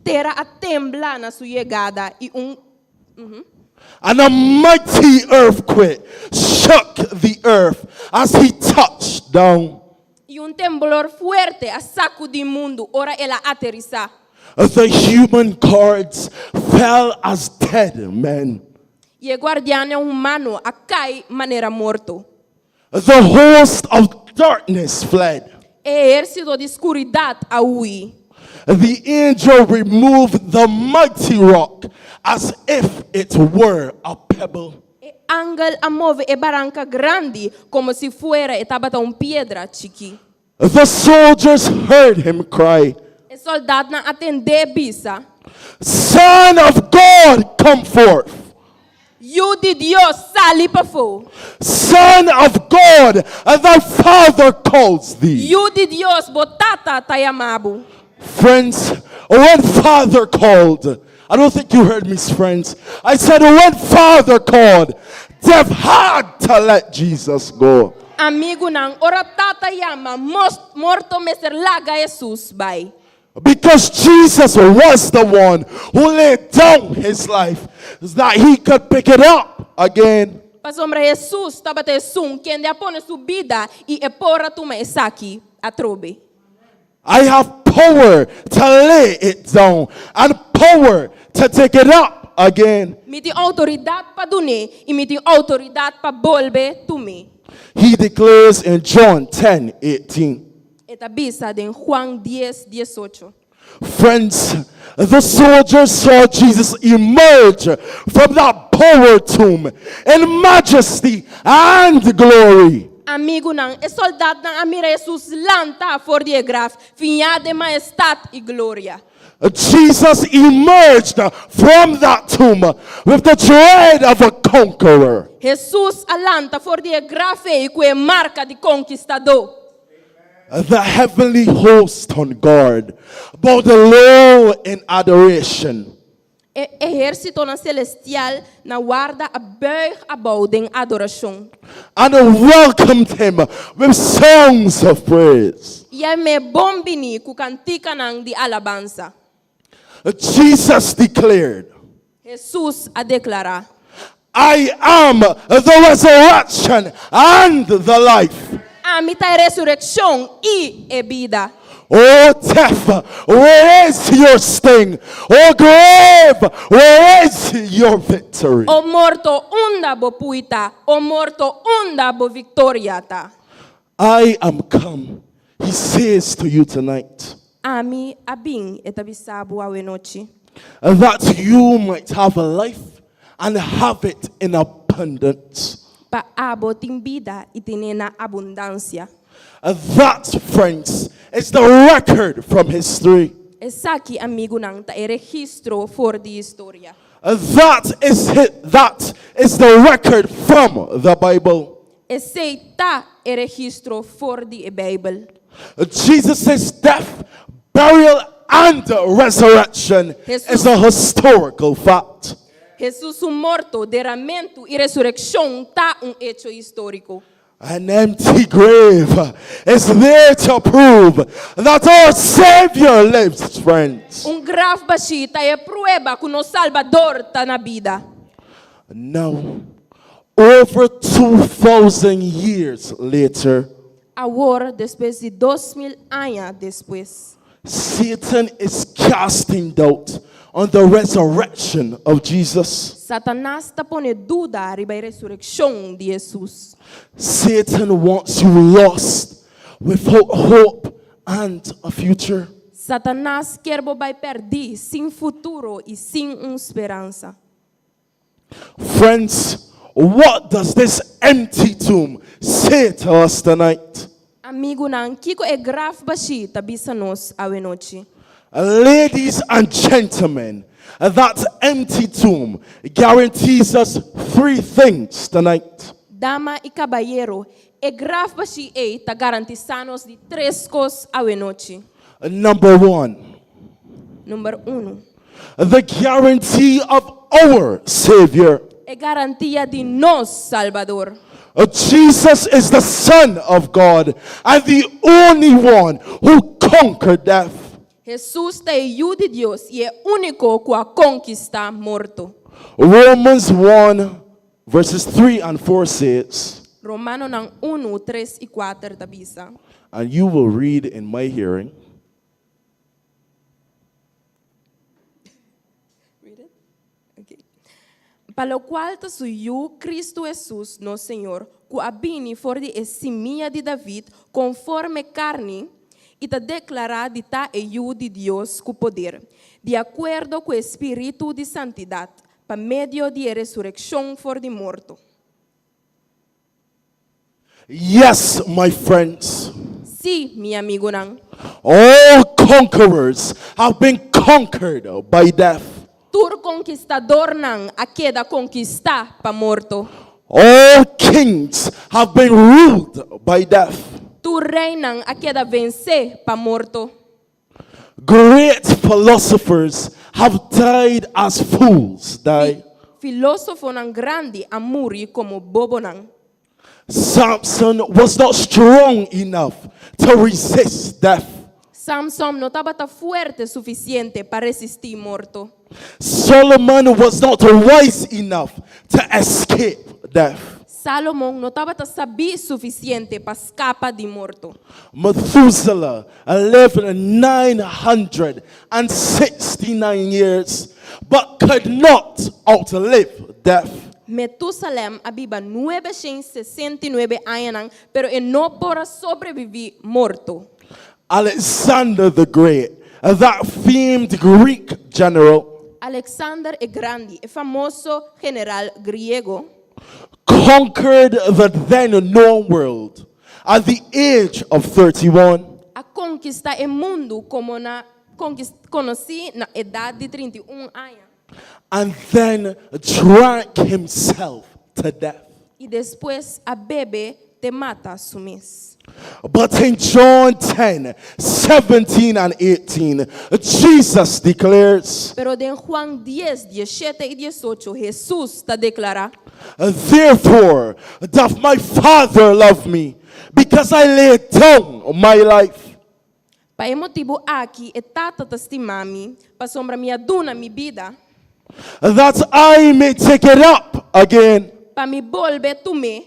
Tera a tembla na su yegada i un. And a mighty earthquake shook the earth as he touched down. I un temblor fuerte a sakudí mundu ora el a aterisá. The human guards fell as dead men. I e guardiannan humano a kai manera morto. The host of darkness fled. E ehérsito di skuridat a hui. The angel removed the mighty rock as if it were a pebble. E angel a move e baranka grandi komo si fuera e tabata un piedra chikí. The soldiers heard him cry. E sòldatnan a tend'é bisa. Son of God, come forth! Yu di Dios, sali pafó! Son of God, thy Father calls thee. Yu di Dios, bo Tata ta yama bo. Friends, when Father called, I don't think you heard me, friends. I said, when Father called, death had to let Jesus go. Amigunan, ora Tata yama, morto mester laga Hesus bai. Because Jesus was the one who laid down his life that he could pick it up again. Pasobra Hesus tabata esun kende a pone su bida i e por a tuma esaki atrobe. I have power to lay it down and power to take it up again. Mi tin outoridat pa dun'é i mi tin outoridat pa bolbe tum'é. He declares in John 10 18. E ta bisa den Juan dies, diesocho. Friends, the soldiers saw Jesus emerge from that power tomb in majesty and glory. Amigunan, e sòldatnan a mira Hesus lanta for di e graf, fiñá den maestat i gloria. Jesus emerged from that tomb with the dread of a conqueror. Hesus a lanta for di e graf ei ku e marka di konkistadó. The heavenly host on guard bowed low in adoration. E ehérsitonan selestial na warda a buig abou den adorashon. And welcomed him with songs of praise. I a m'é bon bini ku kantikanan di alabansa. Jesus declared. Hesus a deklará. I am the resurrection and the life. Ami ta e resurekshon i e bida. O death, where is your sting? O grave, where is your victory? O morto, unda bo pui ta? O morto, unda bo viktoria ta? I am come, he says to you tonight. Ami a bin, e ta bisa bo awenochi. That you might have life and have it in abundance. Pa abo tin bida i ten'é na abundansia. That, friends, is the record from history. Esaki, amigunan, ta e registro for di historia. That is that is the record from the Bible. Esei ta e registro for di e Beibel. Jesus' death, burial, and resurrection is a historical fact. Hesus su morto, deramentu i resurekshon ta un echo históriko. An empty grave is there to prove that our Savior lives, friends. Un graf bashí ta e prueba ku nos Salbador ta na bida. Now, over 2,000 years later, Awor, despues di 2000 aña despues. Satan is casting doubt on the resurrection of Jesus. Satanas ta pone duda riba e resurekshon di Hesus. Satan wants you lost without hope and a future. Satanas kier bo bai pèrdí, sin futuro i sin un speransa. Friends, what does this empty tomb say to us tonight? Amigunan, kiko e graf bashí ta bisa nos awenochi? Ladies and gentlemen, that empty tomb guarantees us three things tonight. Dama i kabayero, e graf bashí ei ta garantisá nos di tres kos awenochi. Number one. Number unu. The guarantee of our Savior. E garantia di nos Salbador. Jesus is the Son of God and the only one who conquered death. Hesus ta e Yu di Dios i e úniko ku a konkistá morto. Romans 1 verses 3 and 4 says. Romanonan unu, tres i kuater ta bisa. And you will read in my hearing. Read it? Okay. Pa lokual ta su Yu, Kristu Hesus, nos Señor, ku a bini for di e simia di David konforme karni, i ta deklará di ta e Yu di Dios ku poder, di akuerdo ku e spiritu di santidat, pa medio di e resurekshon for di morto. Yes, my friends. Sí, mi amigunan. All conquerors have been conquered by death. Tur konkistadornan a keda konkistá pa morto. All kings have been ruled by death. Tur reinan a keda vensé pa morto. Great philosophers. have died as fools die. Filósofonan grandi a muri komo bobonan. Samson was not strong enough to resist death. Samson no tabata fuerte sufisiente pa resistí morto. Solomon was not wise enough to escape death. Salomon no tabata sabí sufisiente pa skapa di morto. Methuselah lived 969 years, but could not outlive death. Metusalem a biba 969 añanan, pero e no por a sobreviví morto. Alexander the Great, that famed Greek general, Alexander e Grandi, e famoso general griego, conquered the then known world at the age of 31. A konkistá e mundu komo na konosí na edat di 31 aña. And then drank himself to death. I despues a bebe te mata su mes. But in John 10, 17 and 18, Jesus declares, Pero den Juan 10, 17 i 18, Hesus ta deklará. Therefore doth my Father love me, because I lay down my life. Pa e motibu aki e Tata ta stima mi, pasobra mi a duna mi bida. That I may take it up again. Pa mi bolbe tum'é.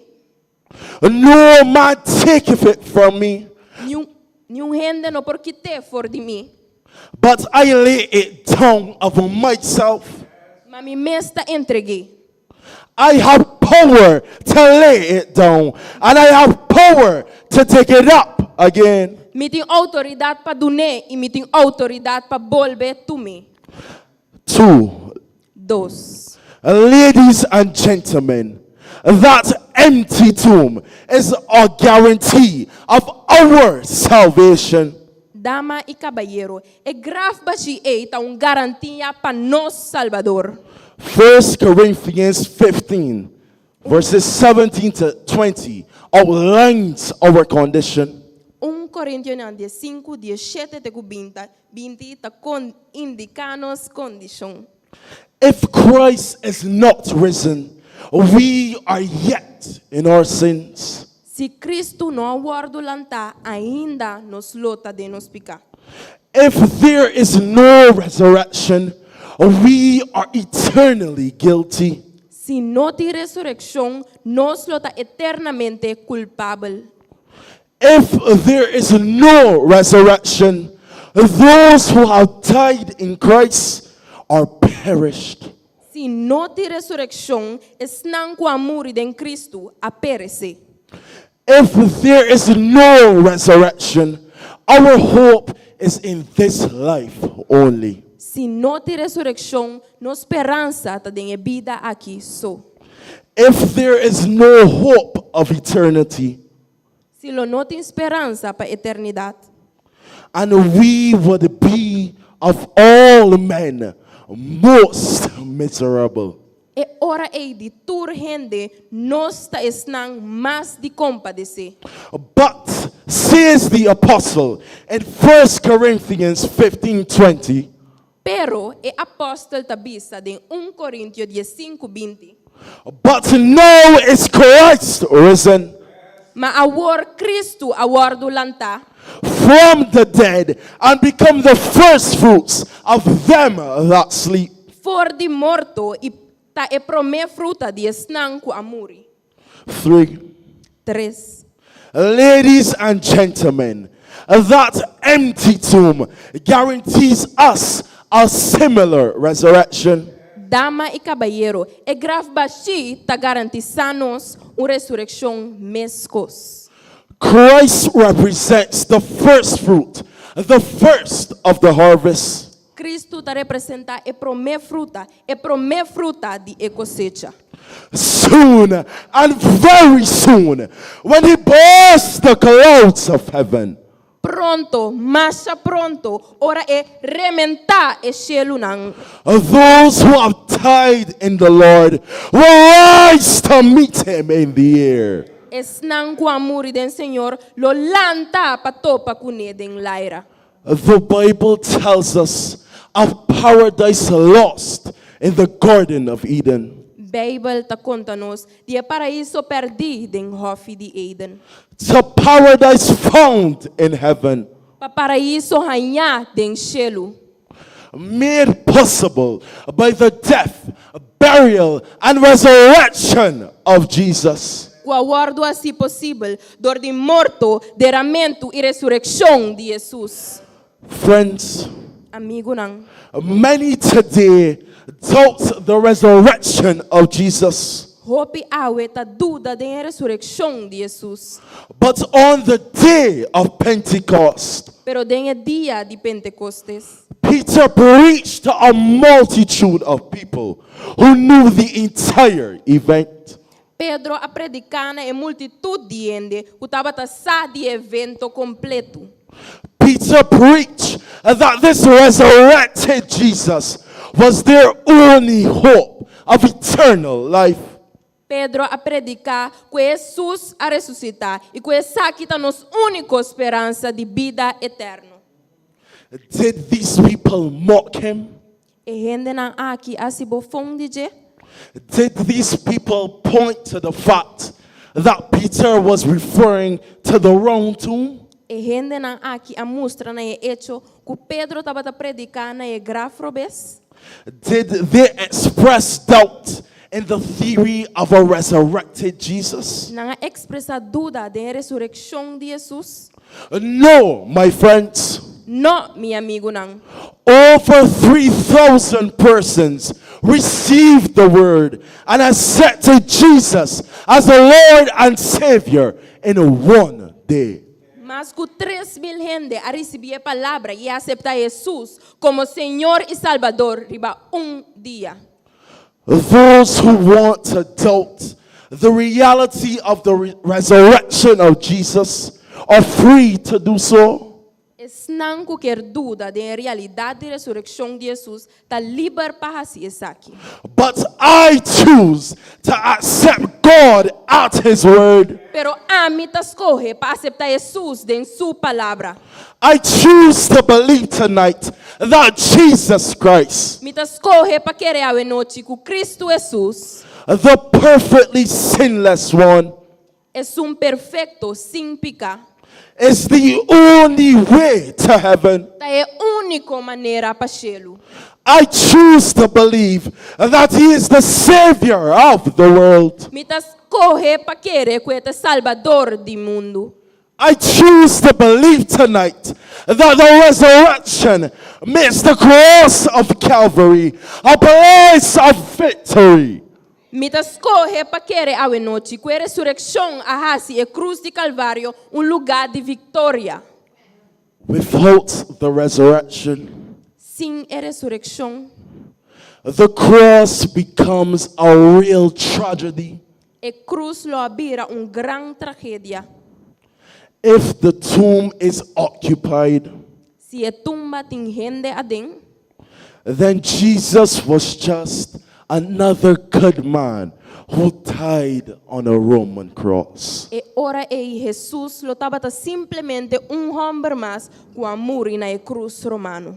No man taketh it from me. Niun, niun hende no por kit'é for di mi. But I lay it down of myself. Ma mi mes ta entreg'é. I have power to lay it down, and I have power to take it up again. Mi tin outoridat pa dun'é i mi tin outoridat pa bolbe tum'é. 2. 2. Ladies and gentlemen, that empty tomb is a guarantee of our salvation. Dama i kabayero, e graf bashí ei ta un garantia pa nos Salbador. 1 Corinthians 15, verses 17 to 20 outlines our condition. 1 Korintionan 15, 17 te ku 20, 20 ta kon indiká nos kondishon. If Christ is not risen, we are yet in our sins. Si Kristu no a wòrdu lantá, ainda nos lo ta den nos piká. If there is no resurrection, we are eternally guilty. Si no tin resurekshon, nos lo ta eternamente kulpabel. If there is no resurrection, those who have died in Christ are perished. Si no tin resurekshon, esnan ku a muri den Kristu a peresé. If there is no resurrection, our hope is in this life only. Si no tin resurekshon, nos speransa ta den e bida aki so. If there is no hope of eternity, Si lo no tin speransa pa eternidat. And we would be of all men most miserable. E ora ei di tur hende nos ta esnan mas di kompadesé. But, says the apostle in 1 Corinthians 15:20, Pero e apòstel ta bisa den 1 Korintio 15, 20. But now is Christ risen. Ma awor Kristu a wòrdu lantá. From the dead and become the first fruits of them that sleep. For di morto i ta e promé fruta di esnan ku a muri. 3. 3. Ladies and gentlemen, that empty tomb guarantees us a similar resurrection. Dama i kabayero, e graf bashí ta garantisá nos un resurekshon meskos. Christ represents the first fruit, the first of the harvest. Kristu ta representá e promé fruta, e promé fruta di e kosecha. Soon, and very soon, when he bursts the clouds of heaven. Pronto, masha pronto, ora e rementá e shelunan. Those who have died in the Lord will rise to meet him in the air. Esnan ku a muri den Señor lo lanta pa topa kuné den laira. The Bible tells us. of paradise lost in the Garden of Eden Beibel ta konta nos di e paraiso pèrdí den Hòfi di Eden. to paradise found in heaven, Pa paraiso hañá den shelu. made possible by the death, burial, and resurrection of Jesus. Ku a wòrdu hasí posibel dor di morto, deramentu i resurekshon di Hesus. Friends, Amigunan, many today doubt the resurrection of Jesus. hopi awe ta duda den e resurekshon di Hesus. But on the day of Pentecost, Pero den e dia di Pentekostes, Peter preached to a multitude of people who knew the entire event. Pedro a prediká na e multitut di hende ku tabata sa di e evento kompleto. Peter preached that this resurrected Jesus was their only hope of eternal life. Pedro a prediká ku Hesus a resusitá i ku esaki ta nos úniko speransa di bida eterno. Did these people mock him? E hendenan aki a hasi bofon di dje? Did these people point to the fact that Peter was referring to the wrong tomb? E hendenan aki a mustra na e echo ku Pedro tabata prediká na e graf robes? Did they express doubt in the theory of a resurrected Jesus? Nan a ekspresá duda den e resurekshon di Hesus? No, my friends. No, mi amigunan. Over 3,000 persons received the word and accepted Jesus as the Lord and Savior in one day. Mas ku 3000 hende a risibí e palabra i a aseptá Hesus komo Señor i Salbador riba un dia. Those who want to doubt the reality of the resurrection of Jesus are free to do so. Esnan ku kier duda den e realidat di resurekshon di Hesus ta liber pa hasi esaki. But I choose to accept God at His word. Pero ami ta skohe pa aseptá Hesus den Su palabra. I choose to believe tonight that Jesus Christ, Mi ta skohe pa kere awe nochi ku Kristu Hesus, the perfectly sinless one, Esun perfekto sin piká, is the only way to heaven. Ta e úniko manera pa shelu. I choose to believe that He is the Savior of the world. Mi ta skohe pa kere ku e ta Salbador di mundu. I choose to believe tonight that the resurrection makes the cross of Calvary a place of victory. Mi ta skohe pa kere awe nochi ku e resurekshon a hasi e krus di Kalvario un lugá di viktoria. Without the resurrection, Sin e resurekshon, the cross becomes a real tragedy. E krus lo a bira un gran tragedia. If the tomb is occupied, Si e tumba tin hende aden, then Jesus was just another good man who died on a Roman cross. E ora ei Hesus lo tabata simplemente un hòmber mas ku a muri na e krus romano.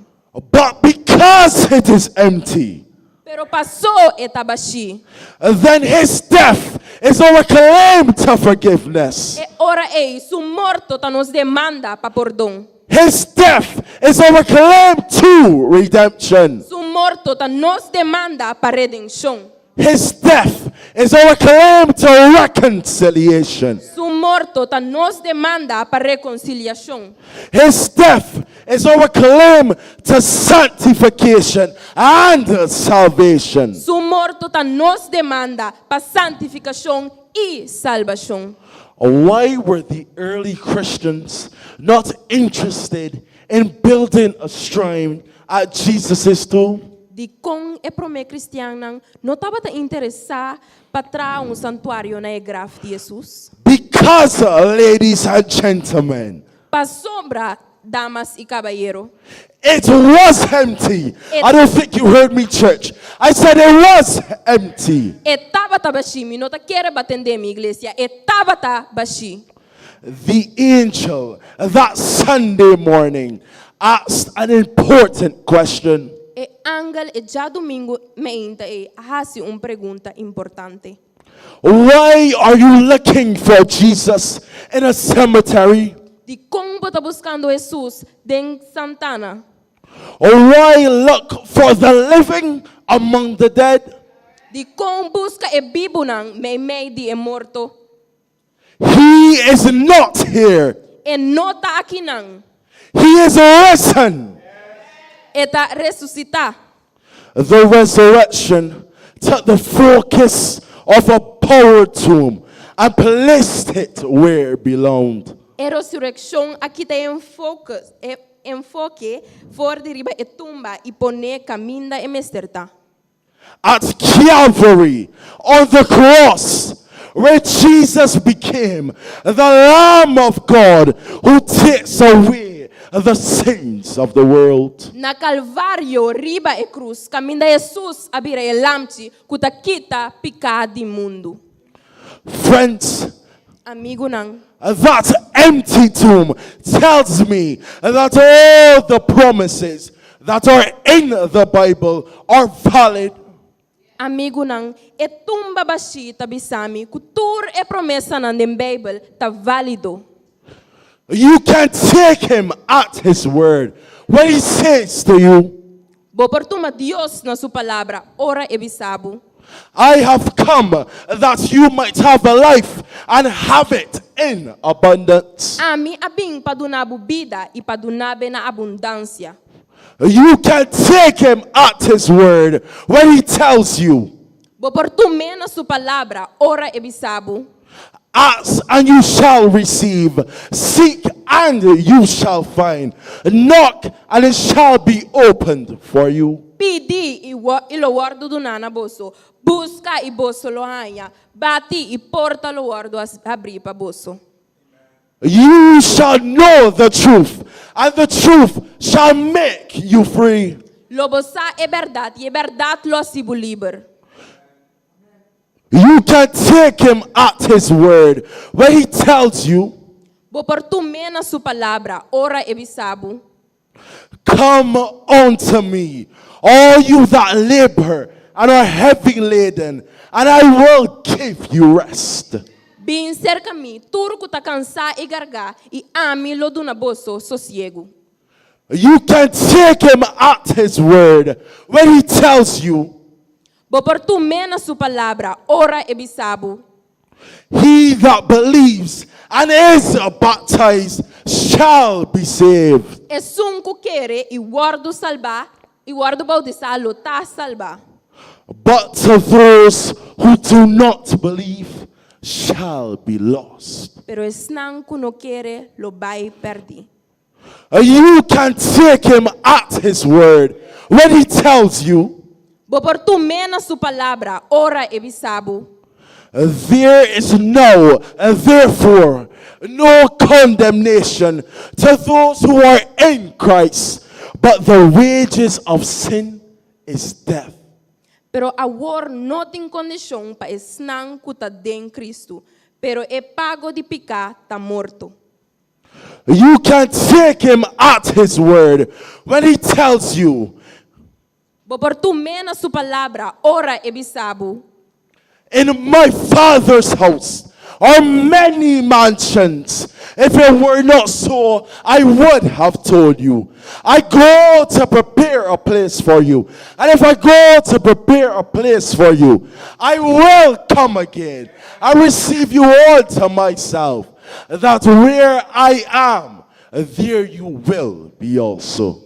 But because it is empty, Pero pasó e ta bashí. then his death is our claim to forgiveness. E ora ei su morto ta nos demanda pa pordon. His death is our claim to redemption. Su morto ta nos demanda pa redenshon. His death is our claim to reconciliation. Su morto ta nos demanda pa rekonsiliashon. His death is our claim to sanctification and salvation. Su morto ta nos demanda pa santifikashon i salbashon. Why were the early Christians not interested in building a shrine at Jesus' tomb? Dikon e promé kristiannan no tabata interesá pa traha un santuario na e graf di Hesus? Because, ladies and gentlemen, Pasobra, damas i kabayero. It was empty. I don't think you heard me, church. I said it was empty. E tabata bashí. Mi no ta kere bo a tende mi, iglesia. E tabata bashí. The angel that Sunday morning asked an important question. E angel e djadumingu mainta ei a hasi un pregunta importante. Why are you looking for Jesus in a cemetery? Dikon bo ta buskando Hesus den santana? Why look for the living among the dead? Dikon buska e bibunan meimei di e morto? He is not here. E no ta akinan. He is risen. E ta resusitá. The resurrection took the focus of a power tomb and placed it where it belonged. E resurekshon a kita e enfoke, e enfoke for di riba e tumba i pon'é kaminda e mester ta. At Calvary, on the cross, where Jesus became the Lamb of God who takes away the sins of the world. Na Kalvario, riba e krus, kaminda Hesus a bira e Lamchi ku ta kita piká di mundu. Friends, Amigunan. that empty tomb tells me that all the promises that are in the Bible are valid. Amigunan, e tumba bashí ta bisa mi ku tur e promesanan den Beibel ta válido. You can take him at his word when he says to you, Bo por tuma Dios na su palabra ora e bisa bo. I have come that you might have a life and have it in abundance. Ami a bin pa duna bo bida i pa duna bo na abundansia. You can take him at his word when he tells you, Bo por tum'é na su palabra ora e bisa bo. Ask and you shall receive, seek and you shall find, knock and it shall be opened for you. Pidi i i lo wòrdu duná na boso, buska i boso lo haña, bati i porta lo wòrdu habrí pa boso. You shall know the truth, and the truth shall make you free. Lo bo sa e bèrdat, i e bèrdat lo hasi bo liber. You can take him at his word when he tells you. Bo por tum'é na su palabra ora e bisa bo. Come unto me, all you that labor and are heavy laden, and I will give you rest. Bin serka mi, tur ku ta kansá i gargá, i ami lo duna boso sosiegu. You can take him at his word when he tells you. Bo por tum'é na su palabra ora e bisa bo. He that believes and is baptized shall be saved. Esun ku kere i wòrdu salbá i wòrdu boutisá lo ta salbá. But to those who do not believe shall be lost. Pero esnan ku no kere lo bai pèrdí. You can take him at his word when he tells you. Bo por tum'é na su palabra ora e bisa bo. There is now, therefore, no condemnation to those who are in Christ, but the wages of sin is death. Pero awor no tin kondishon pa esnan ku ta den Kristu, pero e pago di piká ta morto. You can take him at his word when he tells you. Bo por tum'é na su palabra ora e bisa bo. In my father's house are many mansions. If it were not so, I would have told you. I go to prepare a place for you. And if I go to prepare a place for you, I will come again and receive you all to myself, that where I am, there you will be also.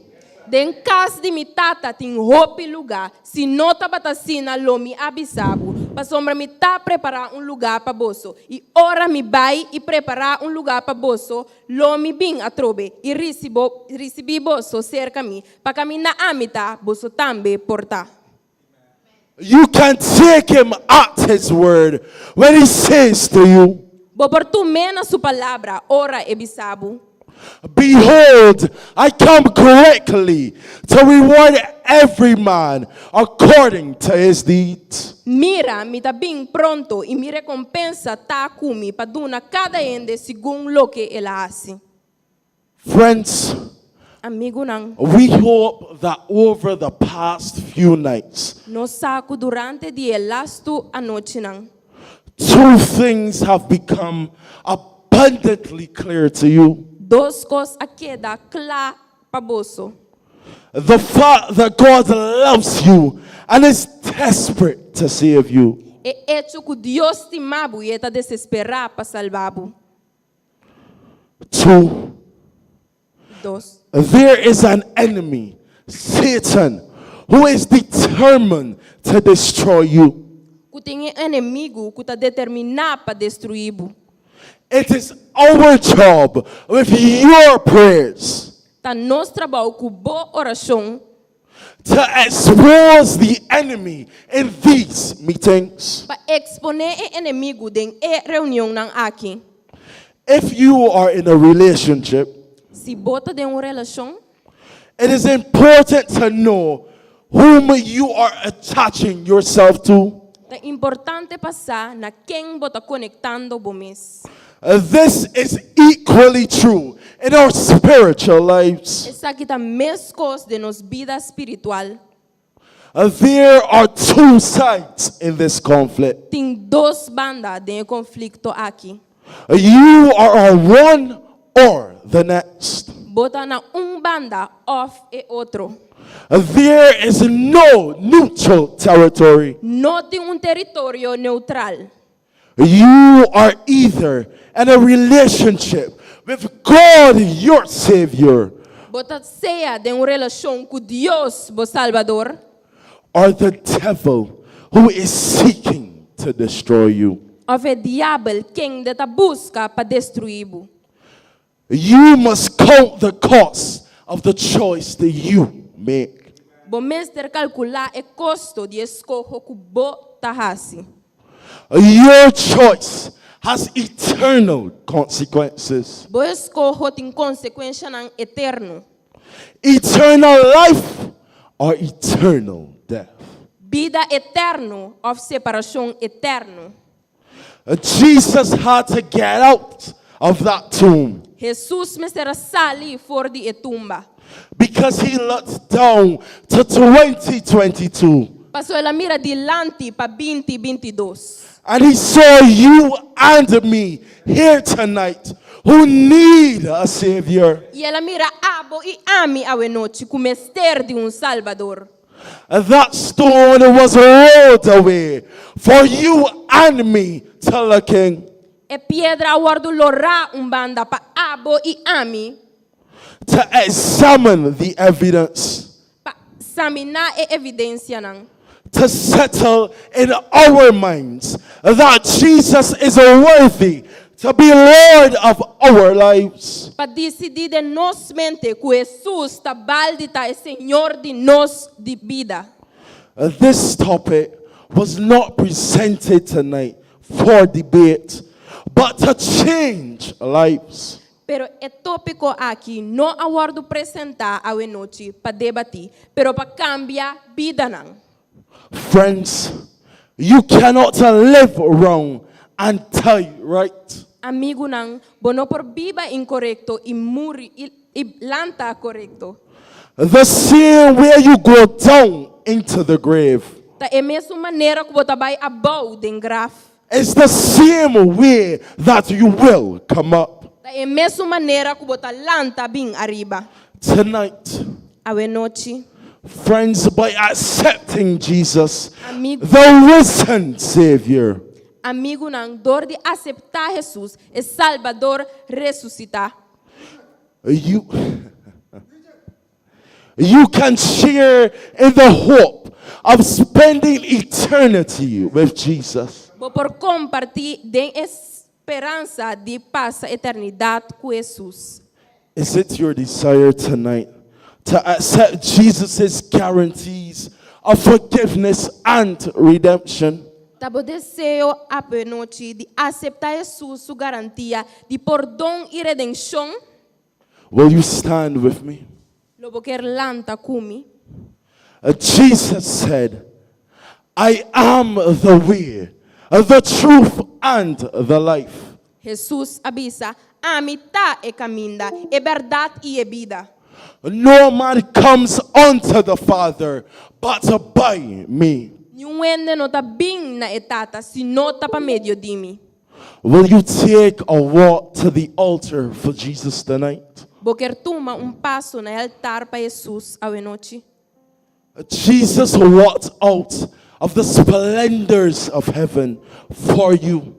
Den kas di mi Tata tin hopi lugá, si no tabata asina lo mi a bisa bo, pasobra mi ta prepará un lugá pa boso. I ora mi bai i prepará un lugá pa boso, lo mi bin atrobe i risibí boso serka mi, pa kaminda ami ta, boso tambe por ta. You can take him at his word when he says to you. Bo por tum'é na su palabra ora e bisa bo. Behold, I come quickly to reward every man according to his deeds. Mira, mi ta bin pronto, i mi rekompensa ta ku mi pa duna kada hende segun loke el a hasi. Friends, Amigunan, We hope that over the past few nights, nos sa ku durante di e lastu anochinan, two things have become abundantly clear to you. dos kos a keda kla pa boso. The fact that God loves you and is desperate to save you. E echo ku Dios stima bo i e ta desesperá pa salba bo. Two, Dos, there is an enemy, Satan, who is determined to destroy you. Ku tin un enemigu ku ta determiná pa destruí bo. It is our job with your prayers Ta nos trabou ku bo orashon to expose the enemy in these meetings. pa eksponé e enemigu den e reunionnan aki. If you are in a relationship, Si bo ta den un relashon, it is important to know whom you are attaching yourself to. Ta importante pa sa na ken bo ta konektando bo mes. This is equally true in our spiritual lives. Esaki ta meskos den nos bida spiritual. There are two sides in this conflict. Tin dos banda den e konflikto aki. You are on one or the next. Bo ta na un banda òf e otro. There is no neutral territory. No tin un teritorio neutral. You are either in a relationship with God, your Savior, Bo ta sea den un relashon ku Dios, bo Salbador, or the devil who is seeking to destroy you. Òf e diabel kende ta buska pa destruí bo. You must count the cost of the choice that you make. Bo mester kalkulá e kosto di e eskoho ku bo ta hasi. Your choice has eternal consequences. Bo eskoho tin konsekuensianan eterno. Eternal life or eternal death. Bida eterno òf separashon eterno. Jesus had to get out of that tomb Hesus mester a sali for di e tumba. because he looked down to 2022 Pasobra el a mira dilanti pa binti 22. and he saw you and me here tonight who need a savior. I el a mira abo i ami awe nochi ku mester di un Salbador. That stone was rolled away for you and me to look in. E piedra a wòrdu lorá un banda pa abo i ami. To examine the evidence. Pa saminá e evidensianan. To settle in our minds that Jesus is worthy to be Lord of our lives. Pa disidí den nos mente ku Hesus ta bal di ta e Señor di nos di bida. This topic was not presented tonight for debate, but to change lives. Pero e tópiko aki no a wòrdu presentá awe nochi pa debatí, pero pa kambia bidanan. Friends, you cannot live wrong and die right. Amigunan, bo no por biba inkorekto i muri i, i lanta korekto. The same way you go down into the grave Ta e mesun manera ku bo ta bai abou den graf. is the same way that you will come up. Ta e mesun manera ku bo ta lanta bin ariba. Tonight, Awe nochi, friends, by accepting Jesus, Amigo. the risen Savior, Amigunan, dor di aseptá Hesus, e Salbador resusitá. You can share in the hope of spending eternity with Jesus. Bo por kompartí den e speransa di pasa eternidat ku Hesus. Is it your desire tonight to accept Jesus' guarantees of forgiveness and redemption? Ta bo deseo awe nochi di aseptá Hesus su garantia di pordon i redenshon? Will you stand with me? Lo bo ke lanta ku mi? Jesus said, I am the way, the truth, and the life. Hesus a bisa, Ami ta e kaminda, e bèrdat i e bida. No man comes unto the Father but by me. Niun hende no ta bin na e Tata si no ta pa medio di mi. Will you take a walk to the altar for Jesus tonight? Bo kier tuma un paso na e altar pa Hesus awe nochi? Jesus walked out of the splendors of heaven for you.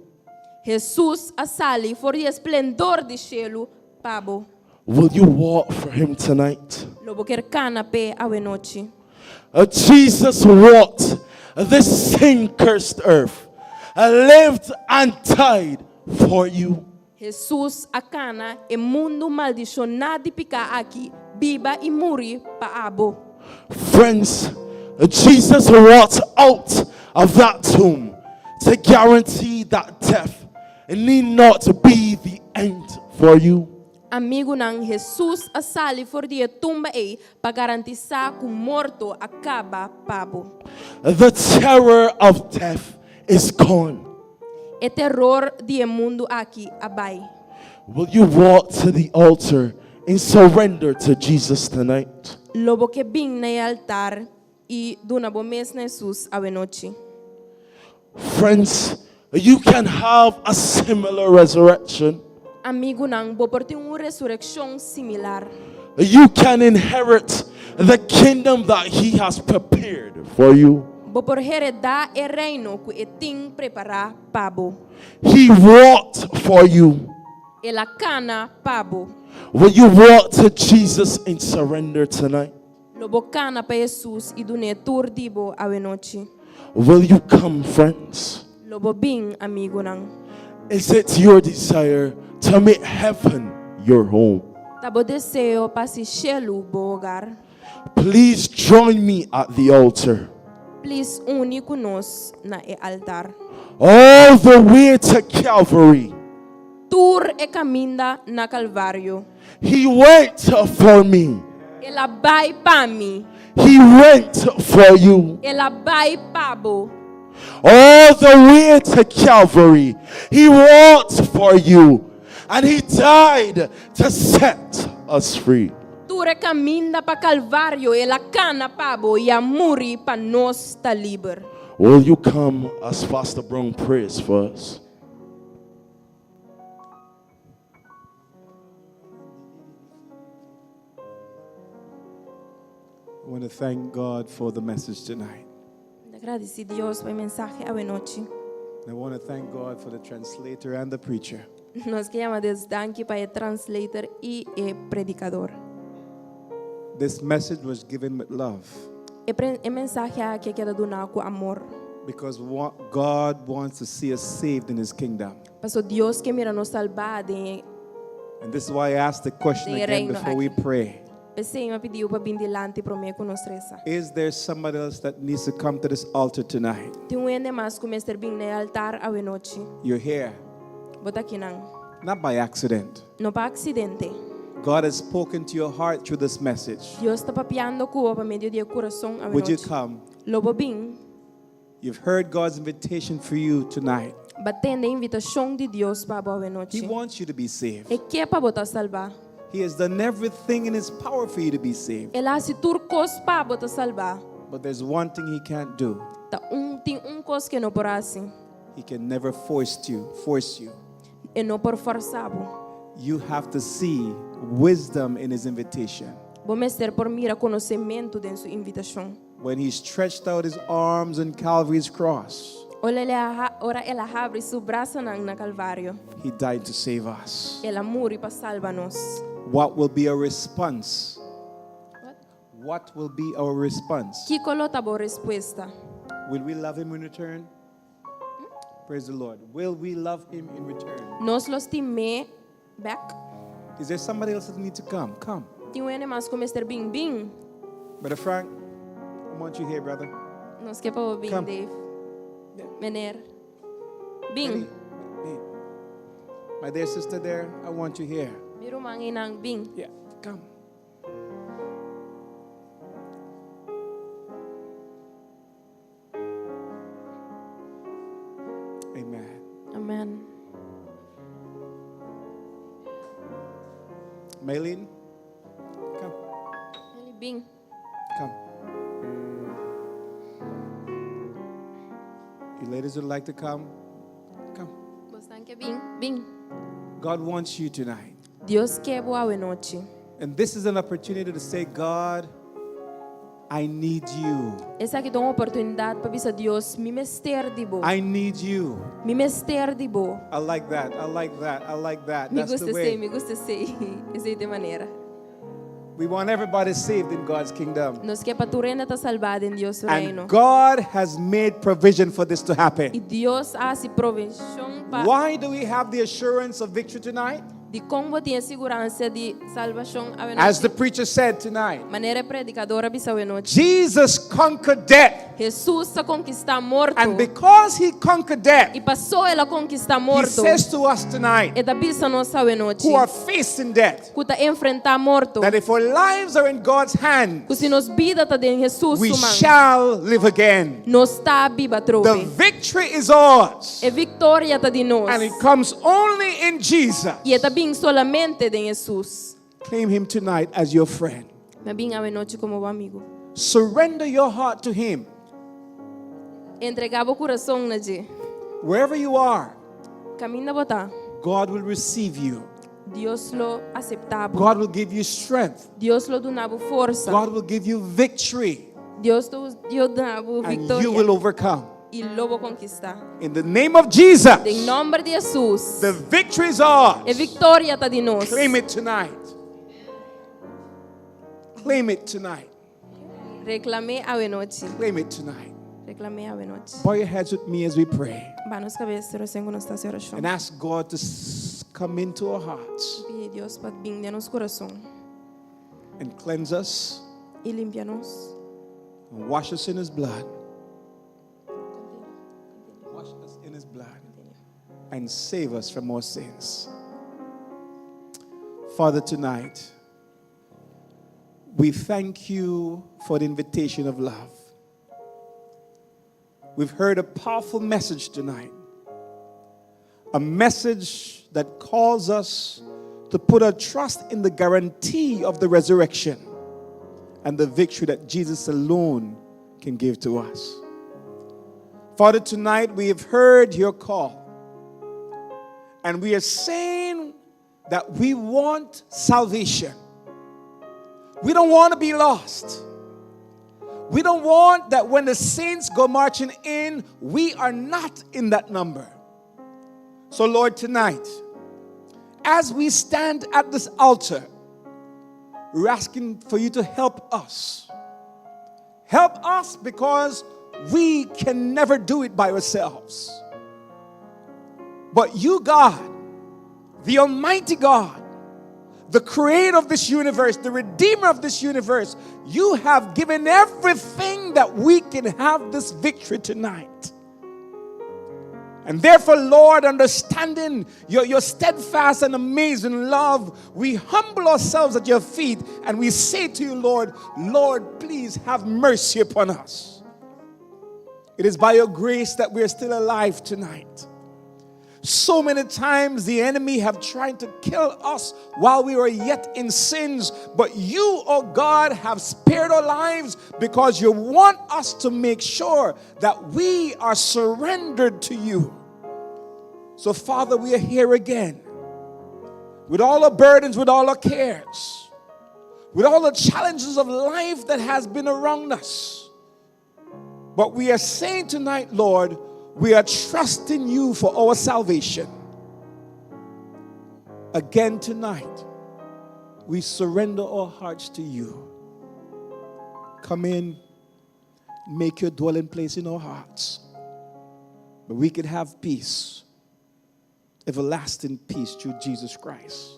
Hesus a sali for di e splendor di shelu pa bo. Will you walk for him tonight? Lo bo kier kana p'e awe nochi? Jesus walked this sin cursed earth, lived and died for you. Hesus a kana e mundu maldishoná di piká aki, biba i muri pa abo. Friends, Jesus walked out of that tomb to guarantee that death need not be the end for you. Amigunan, Hesus a sali for di e tumba ei pa garantisá ku morto a kaba pa bo. The terror of death is gone. E teror di e mundu aki a bai. Will you walk to the altar and surrender to Jesus tonight? Lo bo ke bin na e altar i duna bo mes na Hesus awenochi? Friends, you can have a similar resurrection. Amigunan, bo por tin un resurekshon similar. You can inherit the kingdom that he has prepared for you. Bo por heredá e reino ku e tin prepará pa bo. He walked for you. El a kana pa bo. Will you walk to Jesus and surrender tonight? Lo bo kana pa Hesus i dun'é tur di bo awenochi? Will you come, friends? Lo bo bin, amigunan? Is it your desire to make heaven your home? Ta bo deseo pa hasi shelu bo hogar? Please join me at the altar. Please uni ku nos na e altar. All the way to Calvary. Tur e kaminda na Kalvario. He went for me. El a bai pa mi. He went for you. El a bai pa bo. All the way to Calvary. He walked for you. And he died to set us free. Tur e kaminda pa Kalvario el a kana pa bo i a muri pa nos ta liber. Will you come as Pastor Brown prays for us? I want to thank God for the message tonight. Mi ta gradisí Dios pa e mensahe awenochi. I want to thank God for the translator and the preacher. Nos ke yama Dios danki pa e translator i e predikador. This message was given with love. E pre e mensahe aki a keda duná ku amor. Because wa God wants to see us saved in His kingdom. Paso Dios ke mira nos salbá den e And this is why I asked the question Den e again reino before we aki. pray. P'esei mi a pidiu pa bin dilanti promé ku nos resa. Is there somebody else that needs to come to this altar tonight? Tin un hende mas ku mester bin na e altar awenochi. You're here. Bo ta akinan. Not by accident. No pa aksidente. God has spoken to your heart through this message. Dios ta papiando ku bo pa medio di e kurason Would you awenochi. come? Lo bo bin? You've heard God's invitation for you tonight. Bo a tende e invitashon di Dios pa bo awenochi. He wants you to be saved. E ke pa bo ta salbá. He has done everything in his power for you to be saved. El a hasi tur kos pa bo ta salbá. But there's one thing he can't do. Ta un tin un kos ku e no por hasi. He can never force you, force you. E no por fòrsa bo. You have to see wisdom in his invitation. Bo mester por mira konosementu den su invitashon. When he stretched out his arms on Calvary's cross. Ora el a habri su brasanan na Calvario. He died to save us. El a muri pa salba nos. What will be our response? What? What will be our response? Kiko lo ta bo respuesta? Will we love him in return? Praise the Lord. Will we love him in return? Nos lo stim'é bèk? Is there somebody else that need to come? Come. Tin un hende mas ku mester bin? Bin. Brother Frank, I want you here, brother. Nos ke pa bo bin, Come. Dave. Yeah. Meneer. Bin. Betty, bin. My dear sister there, I want you here. Mi ruman einan, bin. Yeah, come. Amen. Amen. Maylene, come. Bin. Come. You ladies would like to come? Come. Bosnan ke bin, bin. God wants you tonight. Dios ke bo awe nochi. And this is an opportunity to say, God, I need you. Esaki ta un oportunidat pa bisa Dios, mi mester di bo. I need you. Mi mester di bo. I like that. I like that. I like that. Mi That's gusta the esei, way. mi gusta esei. Esei ta e manera. We want everybody saved in God's kingdom. Nos ke pa tur hende ta salbá den Dios su reino. And God has made provision for this to I happen. Dios a hasi provishon pa Why do we have the assurance of victory tonight? Dikon bo tin e siguransia di salbashon As awenochi? the preacher said tonight, Manera e predikador a bisa awenochi. Jesus conquered death. Hesus a konkistá morto. And because he conquered death, I pasó el a konkistá he morto, says to us tonight, e ta bisa nos awenochi, who are facing death, ku ta enfrentá morto, that if our lives are in God's hand, ku si nos bida ta den Hesus we su man, shall live again. nos ta biba The atrobe. victory is ours. E viktoria ta di nos. And it comes only in Jesus. I e ta bin solamente den Hesus. Claim him tonight as your friend. Mi bin awenochi komo bo amigu. Surrender your heart to him. Entregá bo kurason na dje. Wherever you are, Kaminda bo ta. God will receive you. Dios lo aseptá bo. God will give you strength. Dios lo duna bo forsa. God will give you victory. Dios lo duna bo And you will viktoria. overcome. I lo bo konkistá. In the name of Jesus, Den nòmber di Hesus. the victory is ours. E viktoria ta di nos. Claim it tonight. Claim it tonight. Reklam'é awenochi. Claim it tonight. Reklam'é awenochi. Bow your heads with me as we pray Baha nos kabes segun ku nos ta hasi orashon. and ask God to come into our hearts Pidi Dios pa bin den nos kurason and cleanse us i limpia nos. and wash us in His blood. Wash us in His blood and save us from our sins. Father, tonight, we thank you for the invitation of love. We've heard a powerful message tonight, a message that calls us to put our trust in the guarantee of the resurrection and the victory that Jesus alone can give to us. Father, tonight we have heard your call, and we are saying that we want salvation. We don't want to be lost. We don't want that when the saints go marching in, we are not in that number. So, Lord, tonight, as we stand at this altar, we're asking for you to help us. Help us because we can never do it by ourselves. But you, God, the Almighty God, the creator of this universe, the redeemer of this universe, you have given everything that we can have this victory tonight. And therefore, Lord, understanding your, your steadfast and amazing love, we humble ourselves at your feet and we say to you, Lord, Lord, please have mercy upon us. It is by your grace that we are still alive tonight. So many times the enemy have tried to kill us while we were yet in sins, but you, oh God, have spared our lives because you want us to make sure that we are surrendered to you. So, Father, we are here again with all our burdens, with all our cares, with all the challenges of life that has been around us. But we are saying tonight, Lord, we are trusting you for our salvation. Again tonight, we surrender our hearts to you. Come in, make your dwelling place in our hearts. But we can have peace, everlasting peace through Jesus Christ.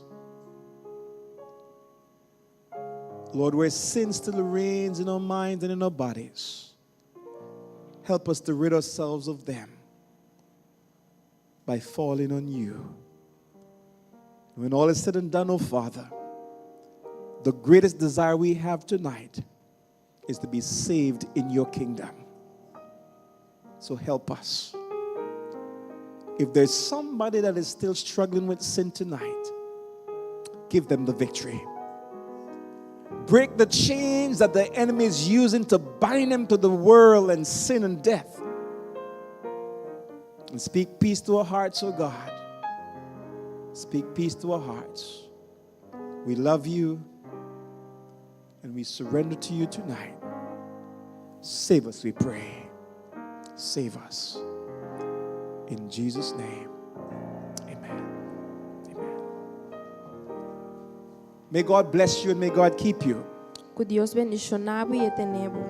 Lord, where sin still reigns in our minds and in our bodies, help us to rid ourselves of them by falling on you. When all is said and done, oh Father, the greatest desire we have tonight is to be saved in your kingdom. So help us. If there's somebody that is still struggling with sin tonight, give them the victory. Break the chains that the enemy is using to bind them to the world and sin and death. And speak peace to our hearts, oh God. Speak peace to our hearts. We love you and we surrender to you tonight. Save us, we pray. Save us. In Jesus' name, amen. Amen. May God bless you and may God keep you. Ku Dios bendishoná bo i tene bo.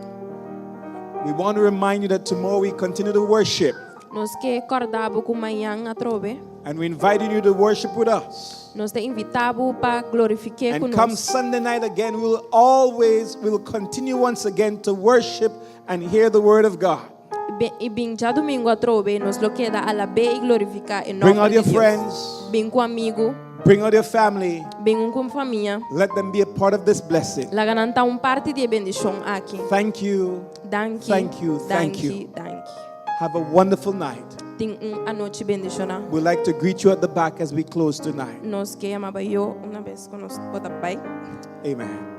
We want to remind you that tomorrow we continue to worship. Nos ke kòrda bo ku mañan atrobe. And we inviting you to worship with us. Nos ta invitá bo pa glorifiká ku And come nos. Sunday night again, we will always, we will continue once again to worship and hear the word of God. I bin djadumingu atrobe, nos lo keda alab'é i glorifiká e Bring nòmber all di your Dios. friends. Bin ku amigu, Bring all your family. bin ku famia. Let them be a part of this blessing. Laga nan ta un parti di e bendishon aki. Thank you. Danki. Thank you. Thank Danki. you. Danki. Have a wonderful night. Tin un anochi bendishoná. We'd like to greet you at the back as we close tonight. Nos ke yama bo un bes ku nos por bai. Amen.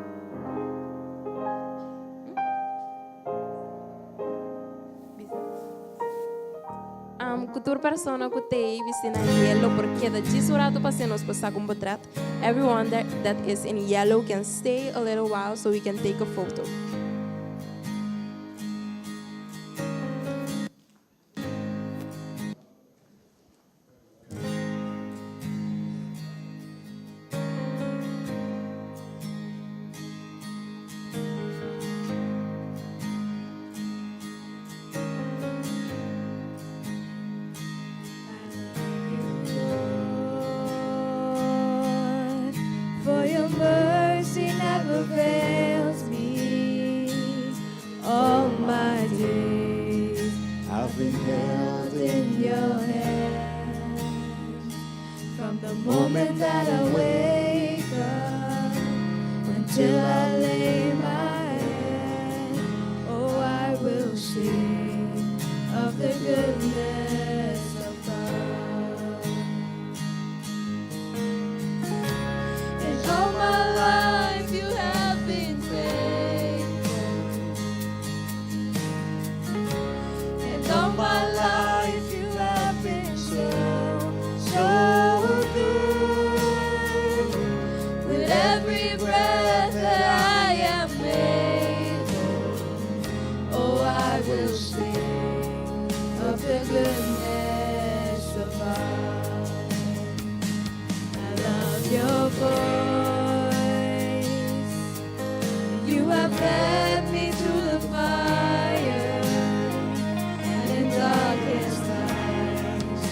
Ku tur persona ku ta bistí na yellow por keda djis un ratu pa nos por saka un portrèt. Everyone that is in yellow can stay a little while so we can take a photo. Lord, for your mercy never fails me. All my days I've been held in your hands. From the moment that I wake up until I lay my head, oh, I will sing of the goodness of God. And all my life you have been faithful. And all my life you have been so, so good. With every breath that I am able, oh, I will sing of the goodness of God. I love your voice. You have led me through the fire and in darkest nights.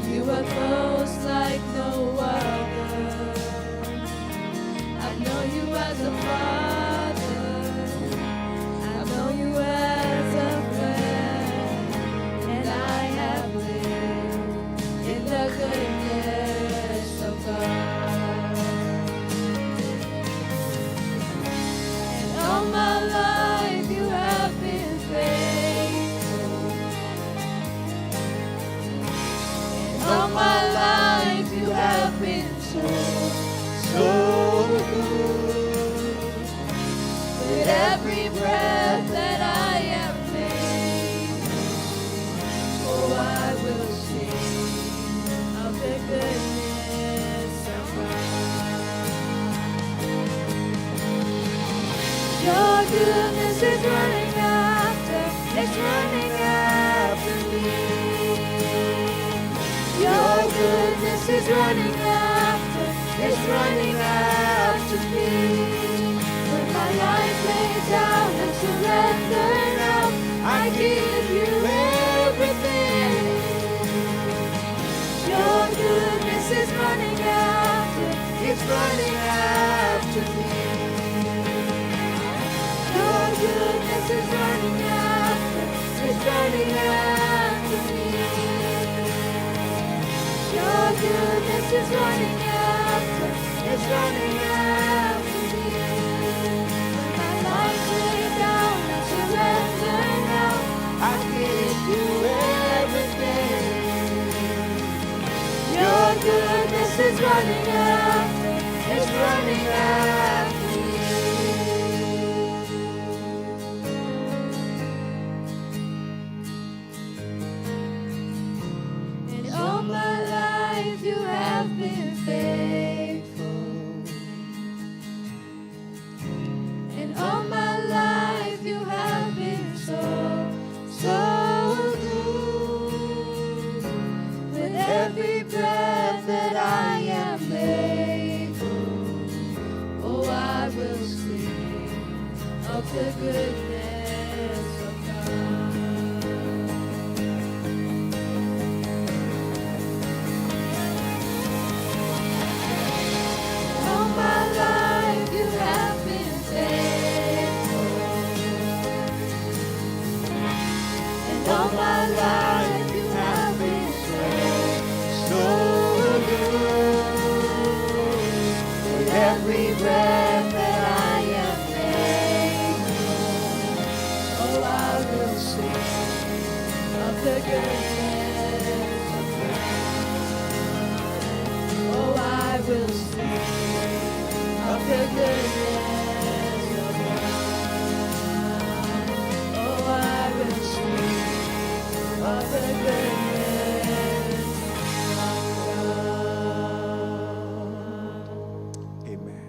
You are close like no other. I know you as a father. I know you as a friend, and I have lived in the goodness of God. And all my life you have been faithful. And all my life you have been so, so good. With every breath that I am able, oh, I will sing of the goodness of God. Your goodness is running after, it's running after me. Your goodness is running after, it's running after me. With my life laid down and surrender now, I give you everything. Your goodness is running after, it's running after me. Your goodness is running after, it's running after me. Your goodness is running after, it's running after me. With my life laid down and surrender now, I give you everything. Your goodness is running after, it's running after me. the goodness of God. All my life you have been faithful. And all my life you have been so, so good. With every breath that I am able, oh, I will sing of the goodness of God. Oh, I will sing of the goodness of God. Oh, I will sing of the goodness of God. Amen.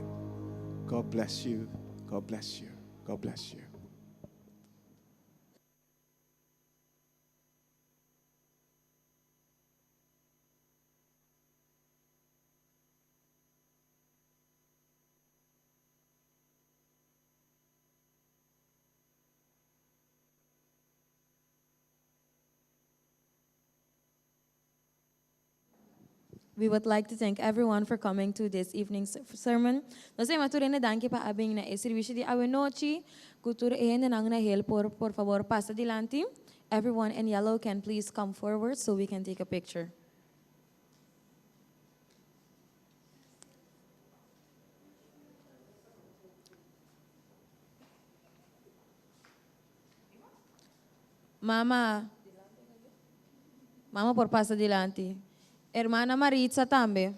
God bless you. God bless you. God bless you. We would like to thank everyone for coming to this evening's sermon. Nos ke tur hende danki pa a bin na e servisio di awe nochi. Ku tur hendenan na hel por fabor pasa dilanti. Everyone in yellow can please come forward so we can take a picture. Mama, Mama por pasa dilanti. Hermana Maritza tambe.